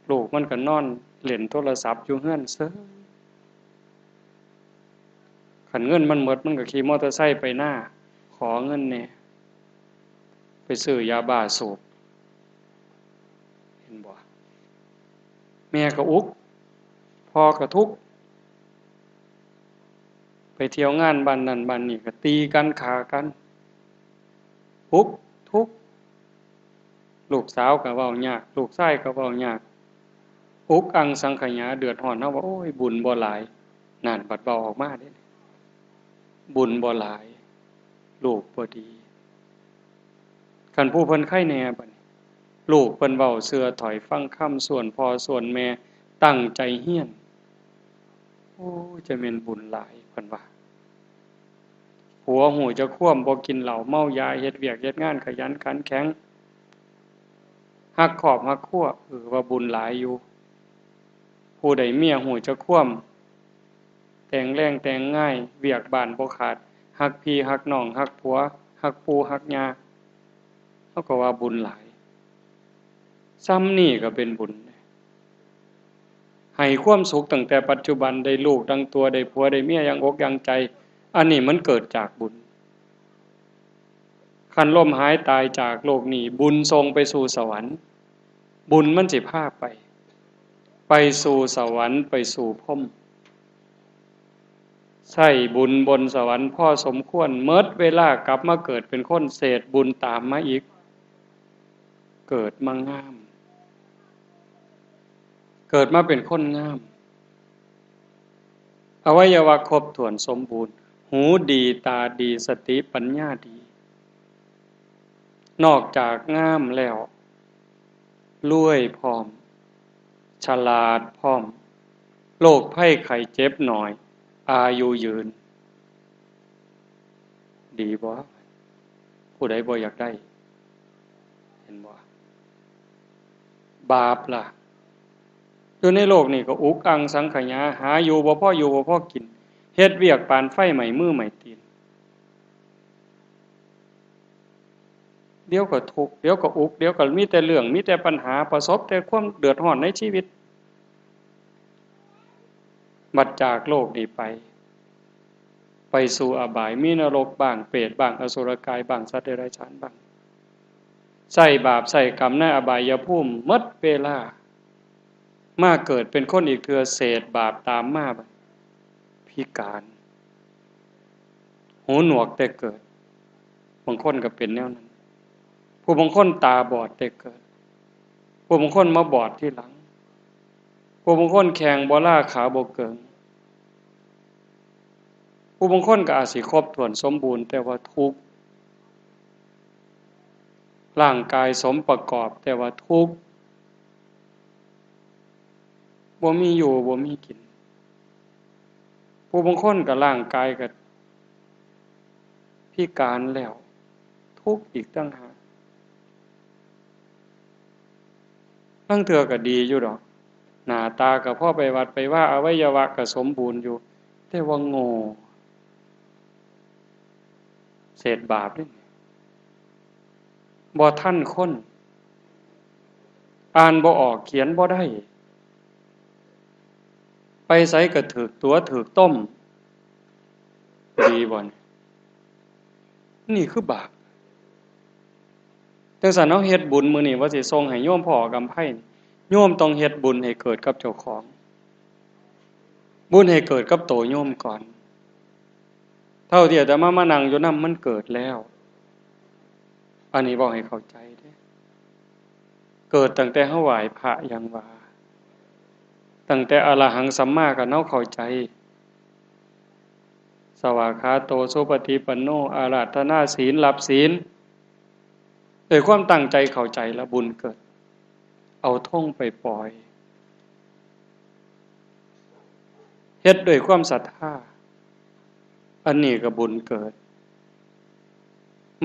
ลูกมันก็นอนเล่นโทรศัพท์อยู่เฮือนเซิง คันเงินมันหมด มันก็ขี่มอเตอร์ไซค์ไปนา ขอเงินแหน่ ไปซื้อยาบ้าสูบ เห็นบ่ แม่ก็อุก พ่อก็ทุกข์ ไปเที่ยวงานบ้านนั่นบ้านนี่ก็ตีกัน ฆ่ากัน อุก ทุกข์ ลูกสาวก็เว้ายาก ลูกชายก็เว้ายาก อุกอังสังขยา เดือดร้อน เฮาว่า โอ้ย บุญบ่หลาย นั่นบัดเว้าออกมาเด้ บุญบ่หลาย ลูกบ่ดี คันผู้เพิ่นไคแหน่บัดนี้ ลูกเพิ่นเว้าเชื่อถ้อยฟังคำ ส่วนพ่อส่วนแม่ตั้งใจเฮียน โอ้ย จะแม่นบุญหลาย เพิ่นว่า ผัวฮู้จักความ บ่กินเหล้าเมายา เฮ็ดเวียกเฮ็ดงานขยันขันแข็ง ฮักครอบฮักครัว เออ ว่าบุญหลายอยู่ ผู้ได้เมียฮู้จักความ แต่งแรงแต่งง่าย เวียกบ้านบ่ขาด ฮักพี่ฮักน้อง ฮักผัว ฮักปู่ฮักย่า เฮาก็ว่าบุญหลาย ส่ำนี่ก็เป็นบุญ ให้ความสุขตั้งแต่ปัจจุบัน ได้ลูกดังตัว ได้ผัวได้เมียอย่างอกอย่างใจ อันนี้มันเกิดจากบุญ คันล้มหายตายจากโลกนี้ บุญส่งไปสู่สวรรค์ บุญมันสิพาไป ไปสู่สวรรค์ ไปสู่พรหม ใช้บุญบนสวรรค์พอสมควร หมดเวลากลับมาเกิดเป็นคน เศษบุญตามมาอีก เกิดมางาม เกิดมาเป็นคนงาม อวัยวะครบถ้วนสมบูรณ์ หูดี ตาดี สติปัญญาดี นอกจากงามแล้ว รวยพร้อม ฉลาดพร้อม โรคภัยไข้เจ็บน้อย อายุยืน ดีบ่ ผู้ใดบ่อยากได้ เห็นบ่ บาปล่ะ อยู่ในโลกนี่ก็อุกอังสังขยา หาอยู่บ่พออยู่บ่พอกิน เฮ็ดเวียกปานไฟไหม้มือไหม้ตีน เดี๋ยวก็ทุกข์ เดี๋ยวก็อุก เดี๋ยวก็มีแต่เรื่อง มีแต่ปัญหา ประสบแต่ความเดือดร้อนในชีวิต บัดจากโลกนี้ไป ไปสู่อบาย มีนรกบ้าง เปรตบ้าง อสุรกายบ้าง สัตว์เดรัจฉานบ้าง ใส่บาปใส่กรรมในอบายภูมิหมดเวลา มาเกิดเป็นคนอีกเทื่อ เศษบาปตามมาบัด พิการ หูหนวกแต่เกิด บางคนก็เป็นแนวนั้น ผู้บางคนตาบอดแต่เกิด ผู้บางคนมาบอดทีหลัง ผู้บางคนแข้งบ่ลาขาบ่เกิง ผู้บางคนก็อาจสิครบถ้วนสมบูรณ์ แต่ว่าทุกข์ ร่างกายสมประกอบ แต่ว่าทุกข์ บ่มีอยู่ บ่มีกิน ผู้บางคนก็ร่างกายก็พิการแล้ว ทุกข์อีกต่างหาก ลางเทื่อก็ดีอยู่ดอก หน้าตาก็พอไปวัดไปวา อวัยวะก็สมบูรณ์อยู่ แต่ว่าโง่ เศษบาปนี่ บ่ทันคน อ่านบ่ออก เขียนบ่ได้ ไปไสก็ถืกตั๋วถืกต้ม ดีบ่นี่ นี่คือบาป จังซั่นเฮาเฮ็ดบุญมื้อนี้ว่าสิส่งให้โยมพ่อกำไพนี่ โยมต้องเฮ็ดบุญให้เกิดกับเจ้าของ บุญให้เกิดกับโตโยมก่อน เท่าที่อาตมามานั่งอยู่นำมันเกิดแล้ว อันนี้บอกให้เข้าใจเด้ เกิดตั้งแต่เฮาไหว้พระยังว่า ตั้งแต่อรหังสัมมาก็เฮาเข้าใจ สวากขาโตสุปฏิปันโน อาราธนาศีล รับศีล ด้วยความตั้งใจเข้าใจแล้วบุญเกิด เอาธงไปปล่อย เฮ็ดด้วยความศรัทธา อันนี้ก็บุญเกิด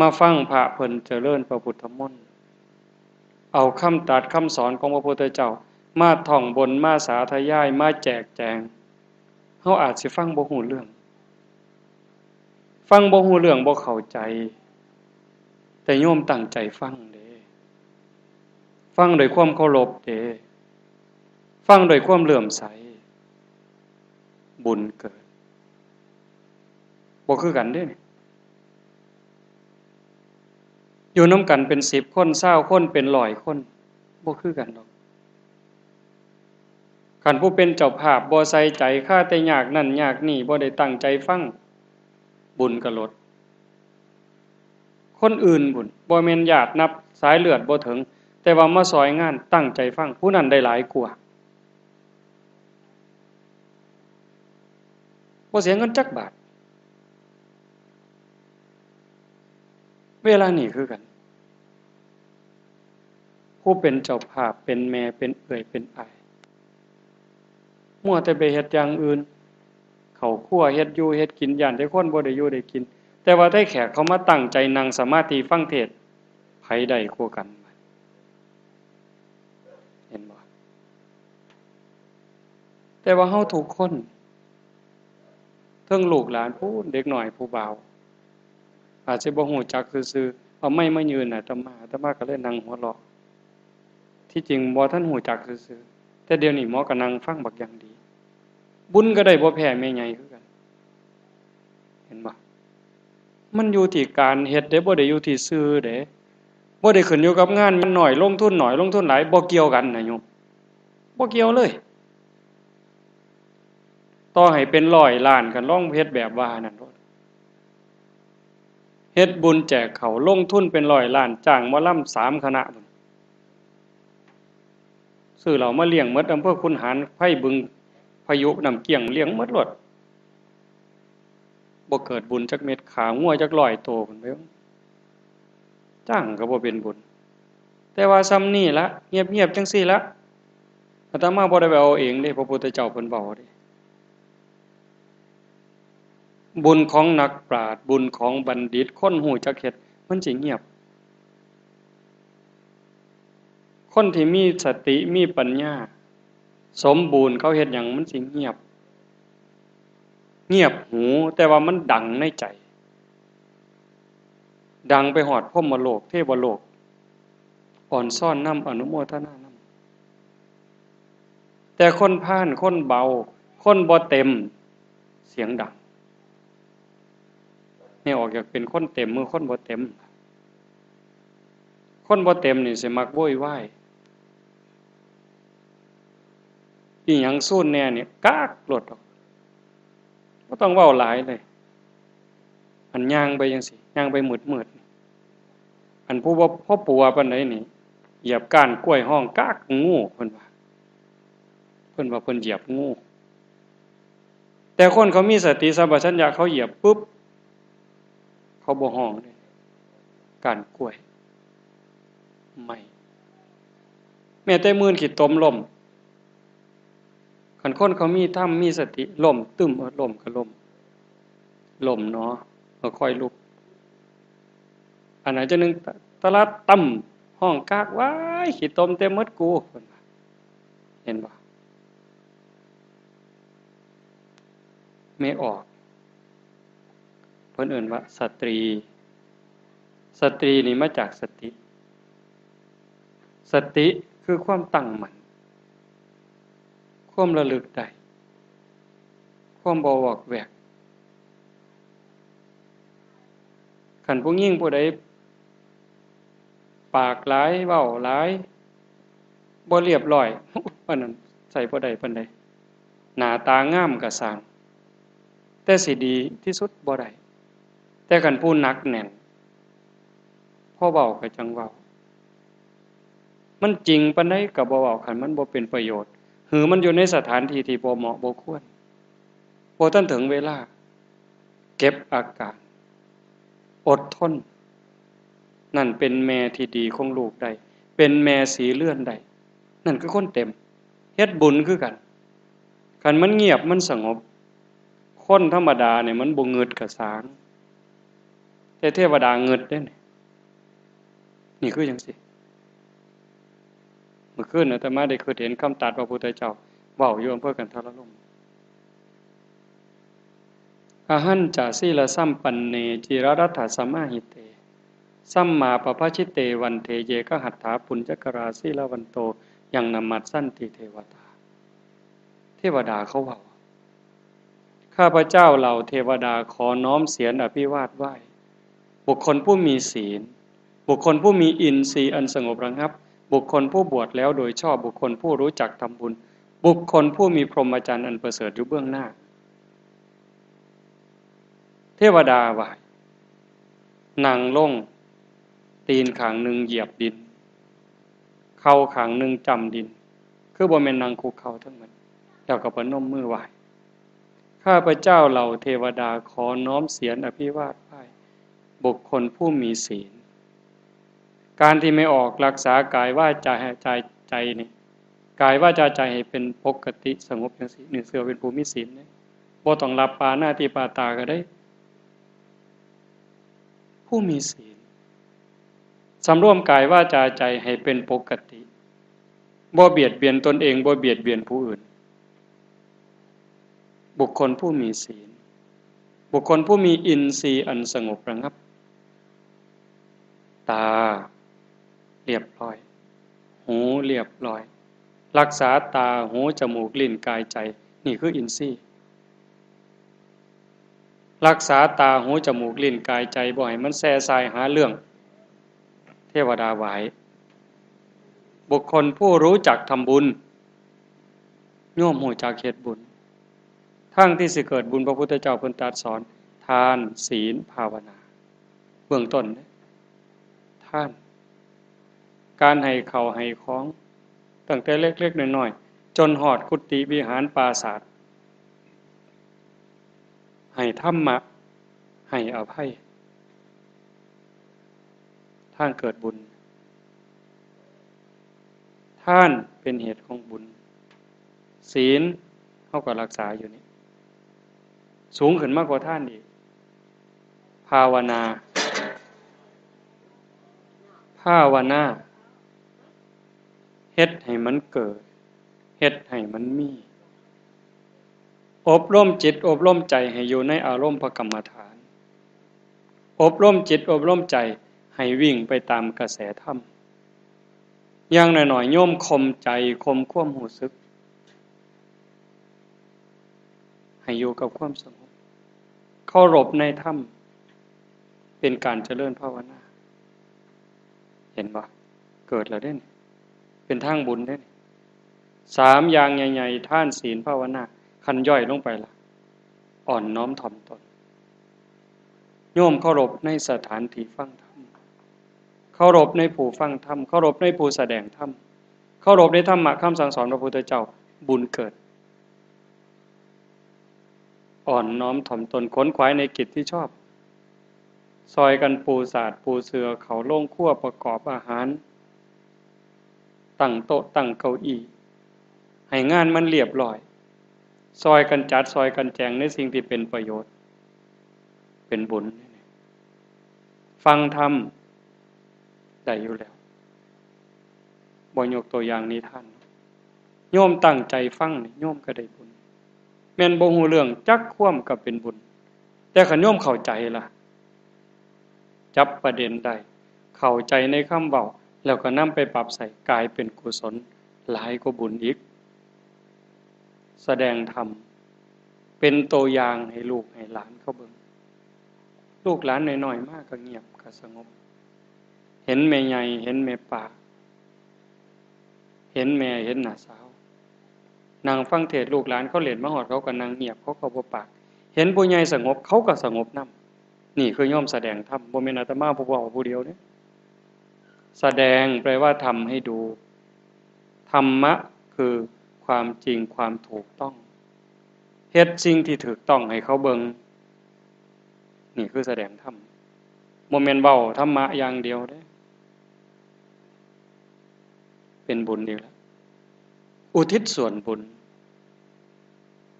มาฟังพระเพิ่นเจริญพระพุทธมนต์ เอาคำตรัสคำสอนของพระพุทธเจ้า มาท่องบน มาสาธยาย มาแจกแจง เฮาอาจสิฟังบ่ฮู้เรื่อง ฟังบ่ฮู้เรื่อง บ่เข้าใจ แต่โยมตั้งใจฟังเด้ ฟังด้วยความเคารพเด้ ฟังด้วยความเลื่อมใส บุญเกิด บ่คือกันเด้ อยู่นำกันเป็นสิบคน ซาวคน เป็นร้อยคน บ่คือกันดอก คันผู้เป็นเจ้าภาพบ่ใส่ใจ คาแต่ยากนั่นยากนี่ บ่ได้ตั้งใจฟัง บุญก็ลด คนอื่นบุญ บ่แม่นญาตินับสายเลือดบ่ถึง แต่ว่ามาซอยงานตั้งใจฟัง ผู้นั้นได้หลายกว่า บ่เสียเงินจักบาท เวลานี้คือกัน ผู้เป็นเจ้าภาพ เป็นแม่ เป็นเอื้อย เป็นอ้าย มัวแต่ไปเฮ็ดอย่างอื่น เข้าครัวเฮ็ดอยู่เฮ็ดกิน ย้านแต่คนบ่ได้อยู่ได้กิน แต่ว่าไทแขกเขามาตั้งใจนั่งสมาธิฟังเทศน์ ไผได้กว่ากัน เห็นบ่ แต่ว่าเฮาทุกคน เทิงลูกหลานพู้น เด็กน้อยผู้บ่าว อาจสิบ่ฮู้จักซื่อๆ เอาไมค์มายื่นอาตมา อาตมาก็เลยนั่งหัวเราะ ที่จริงบ่ทันฮู้จักซื่อๆ แต่เดี๋ยวนี้หมอก็นั่งฟังบักอย่างดี บุญก็ได้บ่แพ้แม่ใหญ่คือกัน เห็นบ่ มันอยู่ที่การเฮ็ดเด้ บ่ได้อยู่ที่ชื่อเด้ บ่ได้ขึ้นอยู่กับงานน้อย ลงทุนน้อย ลงทุนหลาย บ่เกี่ยวกันนะโยม บ่เกี่ยวเลย ต่อให้เป็นร้อยล้าน คันลองเฮ็ดแบบว่านั่นโลด เฮ็ดบุญแจกข้าว ลงทุนเป็นร้อยล้าน จ้างหมอลำสามคณะพุ้น ซื้อเหล้ามาเลี้ยงหมด อำเภอขุนหาร ไพบึง พายุ น้ำเกี้ยง เลี้ยงหมดโลด บ่เกิดบุญจักเม็ด ฆ่างัวจักร้อยโตพุ้นไป จ้างก็บ่เป็นบุญ แต่ว่าส่ำนี้ละ เงียบๆ จังซี่ละ อาตมาบ่ได้ไปเอาเองเด้ พระพุทธเจ้าเพิ่นเว้าเด้ บุญของนักปราชญ์ บุญของบัณฑิต คนฮู้จักเฮ็ด มันสิเงียบ คนที่มีสติมีปัญญาสมบูรณ์ เขาเฮ็ดหยังมันสิเงียบ เงียบหู แต่ว่ามันดังในใจ ดังไปฮอดพรหมโลก เทวโลก อ่อนซ้อนนำ อนุโมทนานำ แต่คนพาล คนเบา คนบ่เต็ม เสียงดัง นี่ออกจากเป็นคนเต็ม หรือคนบ่เต็ม คนบ่เต็มนี่สิมักโวยวาย อีหยังซูนแหน่นี่ ก๊ากโลดดอก บ่ต้องเว้าหลายเลย อันย่างไปจั่งซี้ ย่างไปมืดๆ อันผู้บ่พอปัวปานใดนี่ เหยียบก้านกล้วยฮ้องก๊ากงู เพิ่นว่า เพิ่นว่าเพิ่นเหยียบงู แต่คนเขามีสติสัมปชัญญะ เขาเหยียบปุ๊บ เขาบ่ฮ้องเลย ก้านกล้วย ไม้ แม้แต่หมื่นขี้ตมล้ม คันคนเขามีธรรมมีสติ ล้มตึ้ม เออ ล้มก็ล้ม ล้มหนอ เออ ค่อยลุก อันนั้นจั่งหนึ่ง ตะลัดตั้ม ฮ้องก๊าก ว้าย ขี้ตมเต็มหมดกู เพิ่นว่า เห็นบ่ แม่ออก เพิ่นเอิ้นว่าสตรี สตรีนี่มาจากสติ สติคือความตั้งมั่น ความระลึกได้ ความบ่วอกแวก คันผู้หญิงผู้ใดปากหลาย เว้าหลาย บ่เรียบร้อย อันนั้นใส่บ่ได้ปานใด หน้าตางามก็ซ่าง แต่สิดีที่สุดบ่ได้ แต่คันผู้หนักแน่น พอเว้าก็จั่งเว้า มันจริงปานใดก็บ่เว้า คันมันบ่เป็นประโยชน์ หรือมันอยู่ในสถานที่ที่บ่เหมาะบ่ควร บ่ทันถึงเวลา เก็บอาการ อดทน นั่นเป็นแม่ที่ดีของลูกได้ เป็นแม่สีเรือนได้ นั่นคือคนเต็ม เฮ็ดบุญคือกัน คันมันเงียบมันสงบ คนธรรมดาเนี่ยมันบ่งึดกะซ่าง แต่เทวดางึดเด้นี่ นี่คือจั่งซี้ มื้อคืนอาตมาได้คิดเห็นคำตรัสพระพุทธเจ้า เว้าอยู่อำเภอกันทรารม อหันจะสีลสัมปันเน จิรรัตถสมาหิเต สัมมาปะภะชิเตวันเท เยกหัตถาปุญญกรา สีลวันโต ยังนมัสสันติเทวตา เทวดาเขาเว้า ข้าพเจ้าเหล่าเทวดาขอน้อมเสียรอภิวาทไหว้ บุคคลผู้มีศีล บุคคลผู้มีอินทรีย์อันสงบระงับ บุคคลผู้บวชแล้วโดยชอบ บุคคลผู้รู้จักทำบุญ บุคคลผู้มีพรหมจรรย์อันประเสริฐอยู่เบื้องหน้า เทวดาไหว้ นั่งลง ตีนข้างหนึ่งเหยียบดิน เข่าข้างหนึ่งจ้ำดิน คือบ่แม่นนั่งคุกเข่าทั้งหมด แล้วก็ประนมมือไหว้ ข้าพเจ้าเหล่าเทวดาขอน้อมเสียรอภิวาทไหว้ บุคคลผู้มีศีล การที่แม่ออกรักษากายวาจาใจนี่ กายวาจาใจให้เป็นปกติสงบจั่งซี้ นี่เรียกว่าเป็นผู้มีศีลเด้ บ่ต้องหลับปานาติปาตาก็ได้ ผู้มีศีล สำรวมกายวาจาใจให้เป็นปกติ บ่เบียดเบียนตนเอง บ่เบียดเบียนผู้อื่น บุคคลผู้มีศีล บุคคลผู้มีอินทรีย์อันสงบระงับ ตาเรียบร้อย หูเรียบร้อย รักษาตา หู จมูก ลิ้น กาย ใจ นี่คืออินทรีย์ รักษาตา หู จมูก ลิ้น กาย ใจ บ่ให้มันแส่ส่ายหาเรื่อง เทวดาไหว้ บุคคลผู้รู้จักทำบุญ โยมรู้จักเฮ็ดบุญ ทางที่สิเกิดบุญ พระพุทธเจ้าเพิ่นตรัสสอน ทาน ศีล ภาวนา เบื้องต้นเด้ ทาน การให้ข้าวให้ของ ตั้งแต่เล็กๆน้อยๆ จนฮอดกุฏิวิหารปราสาท ให้ธรรมะ ให้อภัย ทางเกิดบุญ ทานเป็นเหตุของบุญ ศีล เฮาก็รักษาอยู่นี่ สูงขึ้นมากกว่าทานอีก ภาวนา ภาวนา เฮ็ดให้มันเกิด เฮ็ดให้มันมี อบรมจิตอบรมใจให้อยู่ในอารมณ์พระกรรมฐาน อบรมจิตอบรมใจให้วิ่งไปตามกระแสธรรม อย่างน้อยๆ โยมข่มใจ ข่มความรู้สึก ให้อยู่กับความสงบ เคารพในธรรม เป็นการเจริญภาวนา เห็นบ่ เกิดแล้วเด้นี่ เป็นทางบุญเด้นี่ สามอย่างใหญ่ๆ ทาน ศีล ภาวนา คันย่อยลงไปละ อ่อนน้อมถ่อมตน โยมเคารพในสถานที่ฟังธรรม เคารพในผู้ฟังธรรม เคารพในผู้แสดงธรรม เคารพในธรรมะคำสั่งสอนพระพุทธเจ้า บุญเกิด อ่อนน้อมถ่อมตน ขนขวายในกิจที่ชอบ ซอยกันปูสาดปูเสื่อ เข้าโรงครัวประกอบอาหาร ตั้งโต๊ะตั้งเก้าอี้ ให้งานมันเรียบร้อย ซอยกันจัด ซอยกันแจงในสิ่งที่เป็นประโยชน์ เป็นบุญ ฟังธรรม ได้อยู่แล้ว บ่ยกตัวอย่างนิทาน โยมตั้งใจฟังนี่ โยมก็ได้บุญ แม่นบ่ฮู้เรื่องจักความก็เป็นบุญ แต่คันโยมเข้าใจล่ะ จับประเด็นได้ เข้าใจในคำเว้า แล้วก็นำไปปรับใช้ กลายเป็นกุศล หลายกว่าบุญอีก แสดงธรรม เป็นตัวอย่างให้ลูกให้หลานเขาเบิ่ง ลูกหลานน้อยๆ มาก็เงียบก็สงบ เห็นแม่ใหญ่ เห็นแม่ป้า เห็นแม่ เห็นน้าสาว นั่งฟังเทศน์ ลูกหลานเขาเล่นมาฮอด เขาก็นั่งเงียบ เขาก็บ่ปาก เห็นผู้ใหญ่สงบ เขาก็สงบนำ นี่คือโยมแสดงธรรม บ่แม่นอาตมาผู้เว้าผู้เดียวเด้ แสดงแปลว่าทำให้ดู ธรรมะคือความจริงความถูกต้อง เฮ็ดสิ่งที่ถูกต้องให้เขาเบิ่ง นี่คือแสดงธรรม บ่แม่นเว้าธรรมะอย่างเดียวเด้ เป็นบุญอีกแล้ว อุทิศส่วนบุญ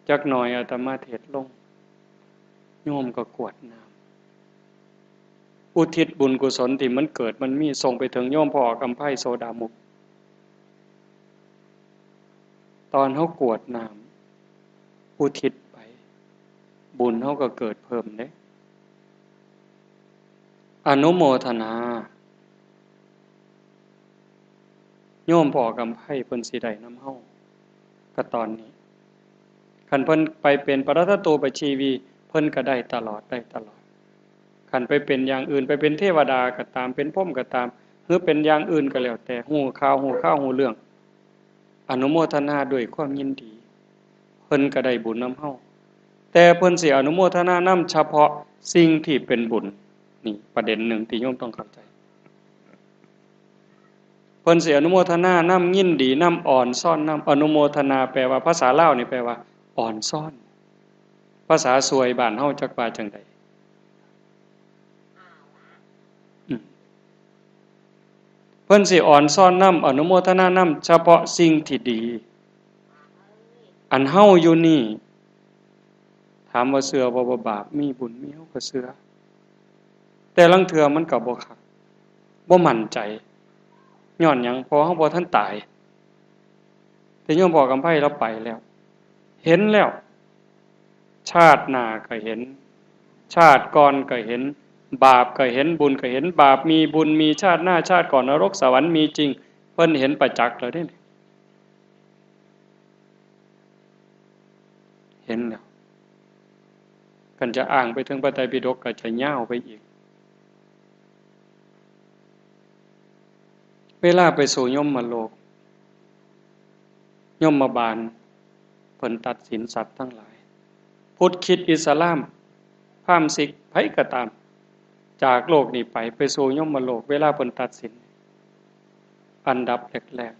จักหน่อยอาตมาเทศน์ลง โยมก็กรวดน้ำ อุทิศบุญกุศลที่มันเกิดมันมี ส่งไปถึงโยมพ่อกำไพโสดามุข ตอนเฮากรวดน้ำ อุทิศไป บุญเฮาก็เกิดเพิ่มเด้ อนุโมทนา โยมพ่อกำไพเพิ่นสิได้นำเฮา ก็ตอนนี้ คันเพิ่นไปเป็นปรัตตตูปชีวี เพิ่นก็ได้ตลอด ได้ตลอด คันไปเป็นอย่างอื่น ไปเป็นเทวดาก็ตาม เป็นพรหมก็ตาม หรือเป็นอย่างอื่นก็แล้วแต่ ฮู้ข่าว ฮู้ข่าว ฮู้เรื่อง อนุโมทนาด้วยความยินดี เพิ่นก็ได้บุญนำเฮา แต่เพิ่นสิอนุโมทนานำเฉพาะสิ่งที่เป็นบุญ นี่ประเด็นหนึ่งที่โยมต้องเข้าใจ เพิ่นสิอนุโมทนานำ ยินดีนำ อ่อนซ้อนนำ อนุโมทนาแปลว่า ภาษาลาวนี่แปลว่า อ่อนซ้อน ภาษาซวยบ้านเฮาจักว่าจั่งใด อืม เพิ่นสิอ่อนซ้อนนำ อนุโมทนานำ เฉพาะสิ่งที่ดี อันเฮาอยู่นี่ ถามว่าเชื่อบ่ ว่าบาปมีบุญมี เฮาก็เชื่อ แต่ลางเทื่อมันก็บ่คัก บ่มั่นใจ ย้อนหยัง เพราะเฮาบ่ทันตาย แต่โยมพ่อกำไพลาวไปแล้ว เห็นแล้ว ชาติหน้าก็เห็น ชาติก่อนก็เห็น บาปก็เห็น บุญก็เห็น บาปมี บุญมี ชาติหน้า ชาติก่อน นรกสวรรค์มีจริง เพิ่นเห็นประจักษ์แล้วเด้ เห็นแล้ว คันจะอ้างไปถึงพระไตรปิฎกก็จะยาวไปอีก เวลาไปสู่ยมโลก ยมบาล เพิ่นตัดสินสัตว์ทั้งหลาย พุทธคริสต์อิสลาม พราหมณ์ซิก ไผก็ตาม จากโลกนี้ไป ไปสู่ยมโลก เวลาเพิ่นตัดสิน อันดับแรก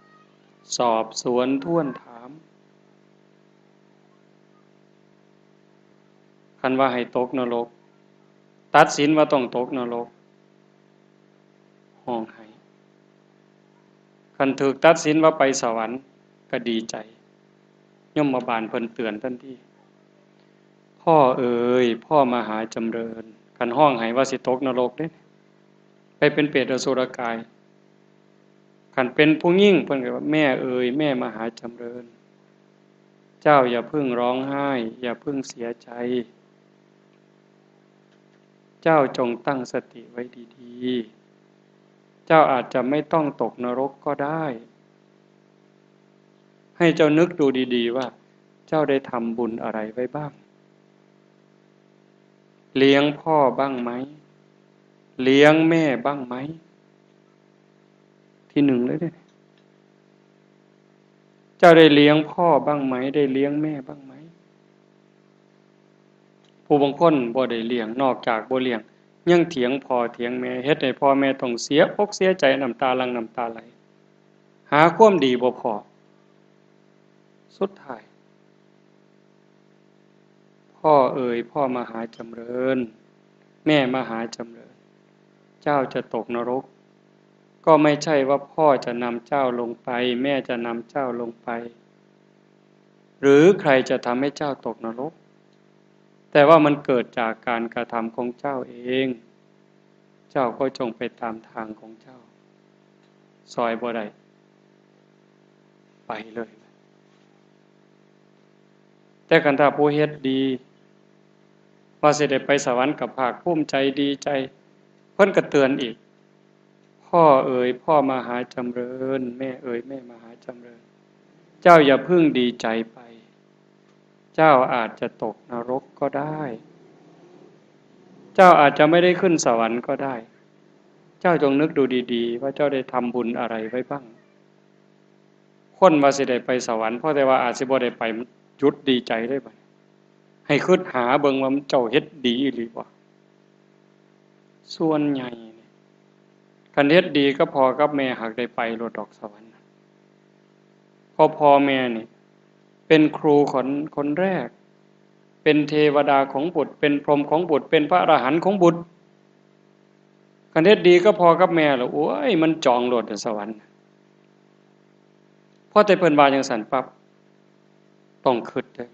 ๆ สอบสวนทวนถาม คันว่าให้ตกนรก ตัดสินว่าต้องตกนรก ฮ้องไห้ คันถูกตัดสินว่าไปสวรรค์ ก็ดีใจ ยมบาลเพิ่นเตือนทันที พ่อเอ๋ย พ่อมหาจำเริญ คันฮ้องไห้ว่าสิตกนรกเด้ ไปเป็นเปรตอสุรกาย คันเป็นผู้หญิงเพิ่นก็ว่า แม่เอ๋ย แม่มหาจำเริญ เจ้าอย่าเพิ่งร้องไห้ อย่าเพิ่งเสียใจ เจ้าจงตั้งสติไว้ดีๆ เจ้าอาจจะไม่ต้องตกนรกก็ได้ ให้เจ้านึกดูดีๆ ว่าเจ้าได้ทำบุญอะไรไว้บ้าง เลี้ยงพ่อบ้างไหม เลี้ยงแม่บ้างไหม ที่หนึ่งเลยเนี่ย เจ้าได้เลี้ยงพ่อบ้างไหม ได้เลี้ยงแม่บ้างไหม ผู้บางคนบ่ได้เลี้ยง นอกจากบ่เลี้ยง ยังเถียงพ่อเถียงแม่ เฮ็ดให้พ่อแม่ต้องเสียอกเสียใจ น้ำตาหลั่งน้ำตาไหล หาความดีบ่พ้อ สุดท้าย พ่อเอ๋ย พ่อมหาจำเริญ แม่มหาจำเริญ เจ้าจะตกนรก ก็ไม่ใช่ว่าพ่อจะนำเจ้าลงไป แม่จะนำเจ้าลงไป หรือใครจะทำให้เจ้าตกนรก แต่ว่ามันเกิดจากการกระทำของเจ้าเอง เจ้าก็จงไปตามทางของเจ้า ซอยบ่ได้ ไปเลย แต่คันถ้าผู้เฮ็ดดี ว่าสิได้ไปสวรรค์ก็ภาคภูมิใจดีใจ เพิ่นก็เตือนอีก พ่อเอ๋ย พ่อมหาจำเริญ แม่เอ๋ย แม่มหาจำเริญ เจ้าอย่าเพิ่งดีใจไป เจ้าอาจจะตกนรกก็ได้ เจ้าอาจจะไม่ได้ขึ้นสวรรค์ก็ได้ เจ้าจงนึกดูดีๆ ว่าเจ้าได้ทำบุญอะไรไว้บ้าง คนว่าสิได้ไปสวรรค์ เพราะแต่ว่าอาจสิบ่ได้ไป หยุดดีใจเลยบัดนี้ ให้คิดหาเบิ่งว่ามันเจ้าเฮ็ดดีอีหลีบ่ ส่วนใหญ่นี่ คันเฮ็ดดีกับพ่อกับแม่หากได้ไปโลดดอกสวรรค์ เพราะพ่อแม่นี่ เป็นครูคน คนแรก เป็นเทวดาของบุตร เป็นพรหมของบุตร เป็นพระอรหันต์ของบุตร คันเฮ็ดดีกับพ่อกับแม่แล้ว โอ้ย มันจองโลดสวรรค์ พอแต่เพิ่นว่าจั่งซั้นปั๊บ ต้องคิดเลย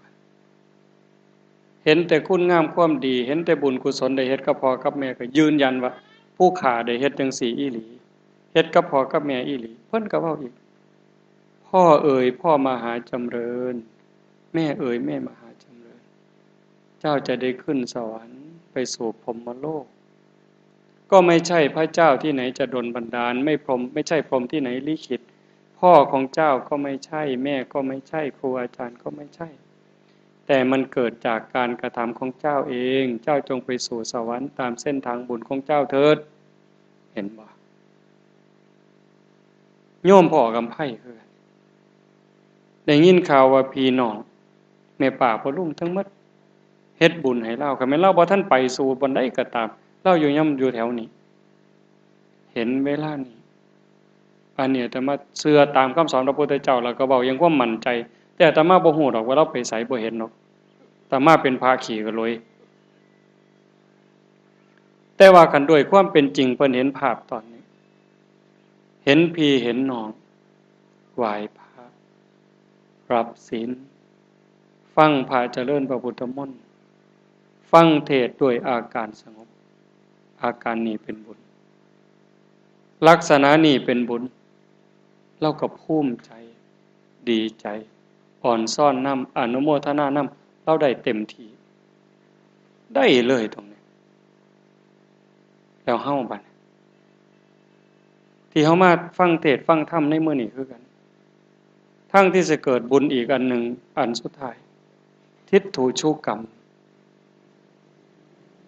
เห็นแต่คุณงามความดี เห็นแต่บุญกุศลได้เฮ็ดกับพ่อกับแม่ ก็ยืนยันว่า ผู้ข้าได้เฮ็ดจั่งซี้อีหลี เฮ็ดกับพ่อกับแม่อีหลี เพิ่นก็เว้าอีก พ่อเอ๋ย พ่อมหาจำเริญ แม่เอ๋ย แม่มหาจำเริญ เจ้าจะได้ขึ้นสวรรค์ไปสู่พรหมโลก ก็ไม่ใช่พระเจ้าที่ไหนจะดลบันดาล ไม่พรหม ไม่ใช่พรหมที่ไหนลิขิต พ่อของเจ้าก็ไม่ใช่ แม่ก็ไม่ใช่ ครูอาจารย์ก็ไม่ใช่ แต่มันเกิดจากการกระทำของเจ้าเอง เจ้าจงไปสู่สวรรค์ตามเส้นทางบุญของเจ้าเถิด เห็นบ่ โยมพ่อกำไพคือกัน ได้ยินข่าวว่าพี่น้อง แม่ป้าพ่อลุงทั้งหมด เฮ็ดบุญให้ลาว คันแม่นลาวบ่ทันไปสู่บ่อนใดก็ตาม ลาวอยู่ย่ำอยู่แถวนี้ เห็นเวลานี้ อันนี้อาตมาเชื่อตามคำสอนพระพุทธเจ้า แล้วก็เว้าอย่างความมั่นใจ แต่อาตมาบ่ฮู้ดอกว่าลาวไปไส บ่เห็นดอก อาตมาเป็นพระขี้กะหลวย แต่ว่าคันด้วยความเป็นจริงเพิ่นเห็นภาพตอนนี้ เห็นพี่เห็นน้อง ไหว้พระ รับศีล ฟังพระเจริญพระพุทธมนต์ ฟังเทศน์ด้วยอาการสงบ อาการนี้เป็นบุญ ลักษณะนี้เป็นบุญ ลาวก็ภูมิใจ ดีใจ อ่อนซ้อนนำ อนุโมทนานำ ลาวได้เต็มที่ ได้เลยตรงนี้ แล้วเฮาบัดนี้ ที่เฮามาฟังเทศน์ฟังธรรมในมื้อนี้คือกัน ทางที่สิเกิดบุญอีกอันหนึ่ง อันสุดท้าย ทิฏฐูชุกรรม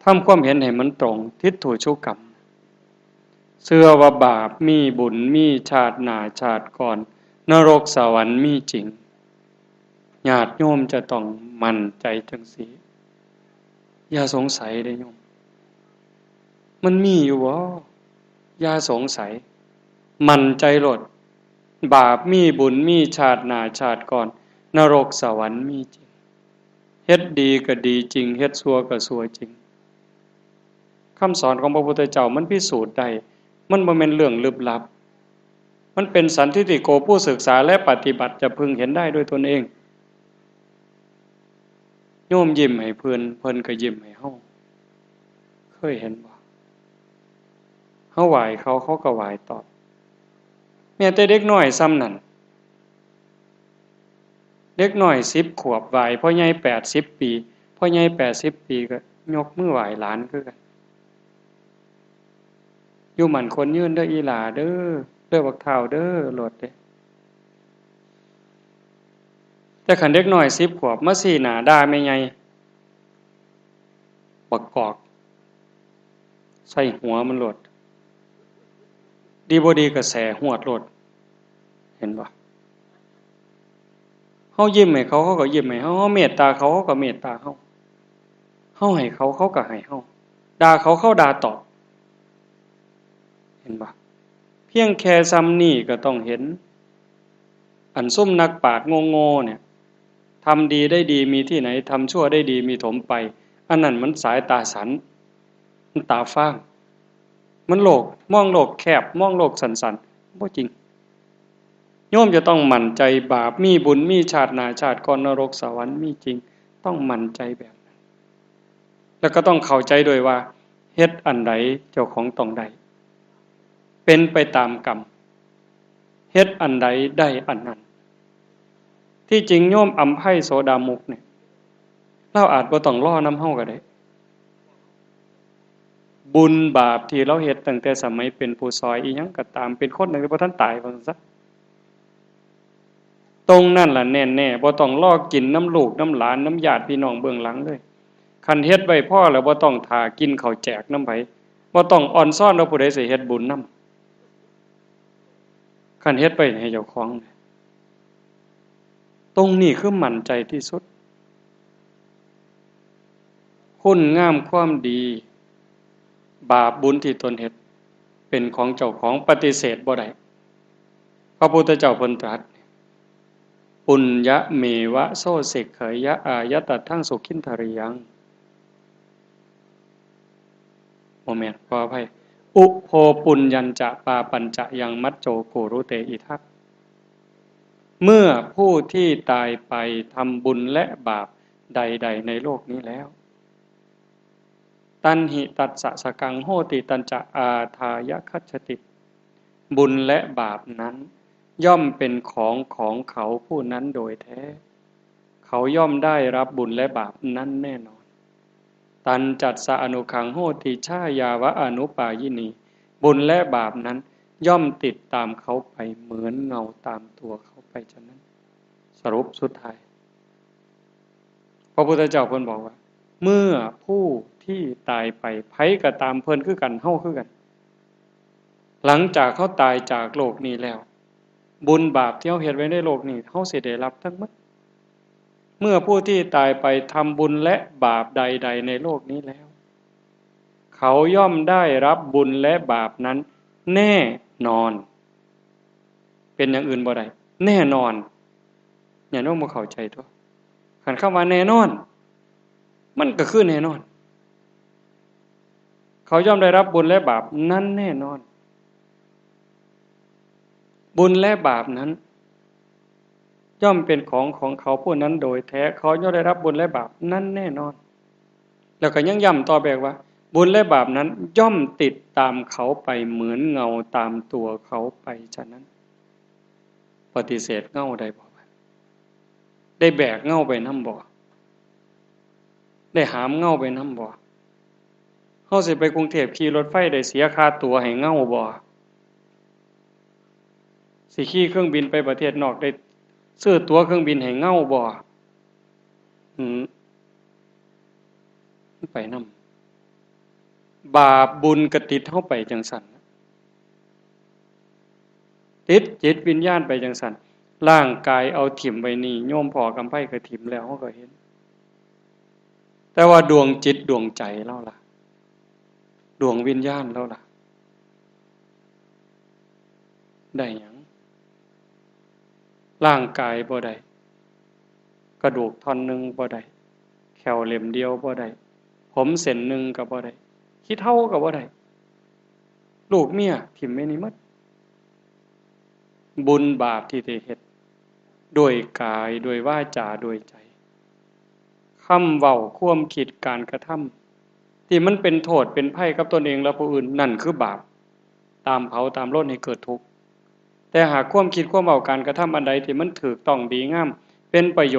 ทำความเห็นให้มันตรง ทิฏฐูชุกรรม เชื่อว่าบาปมีบุญมี ชาติหน้าชาติก่อน นรกสวรรค์มีจริง ญาติโยมจะต้องมั่นใจจั่งซี้ อย่าสงสัยเด้โยม มันมีอยู่บ่ อย่าสงสัย มั่นใจโลด บาปมีบุญมี ชาติหน้าชาติก่อน นรกสวรรค์มีจริง เฮ็ดดีก็ดีจริง เฮ็ดชั่วก็ชั่วจริง คำสอนของพระพุทธเจ้ามันพิสูจน์ได้ มันบ่แม่นเรื่องลึกลับ มันเป็นสันทิฏฐิโก ผู้ศึกษาและปฏิบัติจะพึงเห็นได้ด้วยตนเอง โยมยิ้มให้เพิ่น เพิ่นก็ยิ้มให้เฮา เคยเห็นบ่ เฮาไหว้เขา เขาก็ไหว้ตอบ แม้แต่เด็กน้อยส่ำนั้น เด็กน้อยสิบขวบไหว้พ่อใหญ่แปดสิบปี พ่อใหญ่แปดสิบปีก็ยกมือไหว้หลานคือกัน อยู่หมั้นขวัญยืนเด้ออีหล่าเด้อ เด้อบักเฒ่าเด้อ โลดเด้ แต่คันเด็กน้อยสิบขวบมาซี้หน้าด่าแม่ใหญ่ บักกอก ใส่หัวมันโลด ดีบ่ดีก็แสหวดโลด เห็นบ่ เฮายิ้มให้เขา เขาก็ยิ้มให้เฮา เฮาเมตตาเขา เขาก็เมตตาเฮา เฮาให้เขา เขาก็ให้เฮา ด่าเขา เขาด่าตอบ เห็นบ่ เพียงแค่ส่ำนี้ก็ต้องเห็น อันซุมนักปราชญ์โง่ๆเนี่ย ทำดีได้ดีมีที่ไหน ทำชั่วได้ดีมีถมไป อันนั้นมันสายตาสั้น มันตาฟาง มันโลก มองโลกแคบ มองโลกสั้นๆ บ่จริง โยมจะต้องมั่นใจบาปมีบุญมีชาติหน้าชาติก่อน นรกสวรรค์มีจริง ต้องมั่นใจแบบนั้น แล้วก็ต้องเข้าใจด้วยว่า เฮ็ดอันใดเจ้าของต้องได้ เป็นไปตามกรรม เฮ็ดอันใดได้อันนั้น ที่จริงโยมอำไพโสดามุกเนี่ย ลาวอาจบ่ต้องรอนำเฮาก็ได้ บุญบาปที่ลาวเฮ็ดตั้งแต่สมัยเป็นผู้ซอยอีหยังก็ตาม เป็นคนตั้งแต่บ่ทันตายว่าซั่นซะ ตรงนั้นล่ะแน่ๆ บ่ต้องรอกินนำลูกนำหลานนำญาติพี่น้องเบื้องหลังเลย คันเฮ็ดไว้พอแล้วบ่ต้องท่ากินข้าวแจกนำไผ บ่ต้องอ่อนซ้อนว่าผู้ใดสิเฮ็ดบุญนำ คันเฮ็ดไว้ให้เจ้าของ ตรงนี้คือมั่นใจที่สุด คุณงามความดี บาปบุญที่ตนเฮ็ด เป็นของเจ้าของ ปฏิเสธบ่ได้ พระพุทธเจ้าเพิ่นตรัส ปุญญะเมวะโสเสกขยะอายะตัดทังสุขินทริยัง บ่แม่น ขออภัย อุโภปุญญัญจะปาปัญจะยังมัจโจกุรุเตอิทัก เมื่อผู้ที่ตายไปทำบุญและบาปใดๆในโลกนี้แล้ว ตันหิตัสสะสกังโหติตันจะอาทายะคัจฉติ บุญและบาปนั้นย่อมเป็นของของเขาผู้นั้นโดยแท้ เขาย่อมได้รับบุญและบาปนั้นแน่นอน ตันจัสสะอนุขังโหติชายาวะอนุปายินี บุญและบาปนั้นย่อมติดตามเขาไปเหมือนเงาตามตัวเขาไปฉะนั้น สรุปสุดท้าย พระพุทธเจ้าเพิ่นบอกว่า เมื่อผู้ที่ตายไป ไผก็ตาม เพิ่นคือกัน เฮาคือกัน หลังจากเขาตายจากโลกนี้แล้ว บุญบาปที่เขาเฮ็ดไว้ในโลกนี้ เขาสิได้รับทั้งหมด เมื่อผู้ที่ตายไปทำบุญและบาปใดๆในโลกนี้แล้ว เขาย่อมได้รับบุญและบาปนั้นแน่นอน เป็นอย่างอื่นบ่ได้ แน่นอน อย่าโน้มบ่เข้าใจตัว คันคำว่าแน่นอน มันก็คือแน่นอน เขาย่อมได้รับบุญและบาปนั้นแน่นอน บุญและบาปนั้น ย่อมเป็นของของเขาผู้นั้นโดยแท้ เขาย่อมได้รับบุญและบาปนั้นแน่นอน แล้วก็ยังย้ำต่อไปว่า บุญและบาปนั้นย่อมติดตามเขาไปเหมือนเงาตามตัวเขาไปฉะนั้น ปฏิเสธเงาได้บ่ ได้แบกเงาไปนำบ่ ได้หามเงาไปนำบ่ เฮาสิไปกรุงเทพฯขี่รถไฟได้เสียค่าตั๋วให้เงาบ่ สิขี่เครื่องบินไปประเทศนอกได้ซื้อตั๋วเครื่องบินให้เงาบ่ อืม มันไปนำ บาปบุญก็ติดเฮาไปจั่งซั้น ติดจิตวิญญาณไปจั่งซั้น ร่างกายเอาถิ่มไว้นี่ โยมพ่อกำไพก็ถิ่มแล้ว เฮาก็เห็น แต่ว่าดวงจิตดวงใจลาวล่ะ ดวงวิญญาณลาวล่ะ ได้หยัง ร่างกายบ่ได้ กระดูกท่อนหนึ่งบ่ได้ แข้วเล่มเดียวบ่ได้ ผมเส้นหนึ่งก็บ่ได้ ขี้เถ้าก็บ่ได้ ลูกเมียถิ่มไว้นี่หมด บุญบาปที่ได้เฮ็ด ด้วยกาย ด้วยวาจา ด้วยใจ คำเว้า ความคิด การกระทำ ที่มันเป็นโทษ เป็นภัยกับตนเองและผู้อื่น นั่นคือบาป ตามเผาตามลนให้เกิดทุกข์ แต่หากความคิดความเว้าการกระทำอันใดที่มันถูกต้องดีงาม เป็นประโย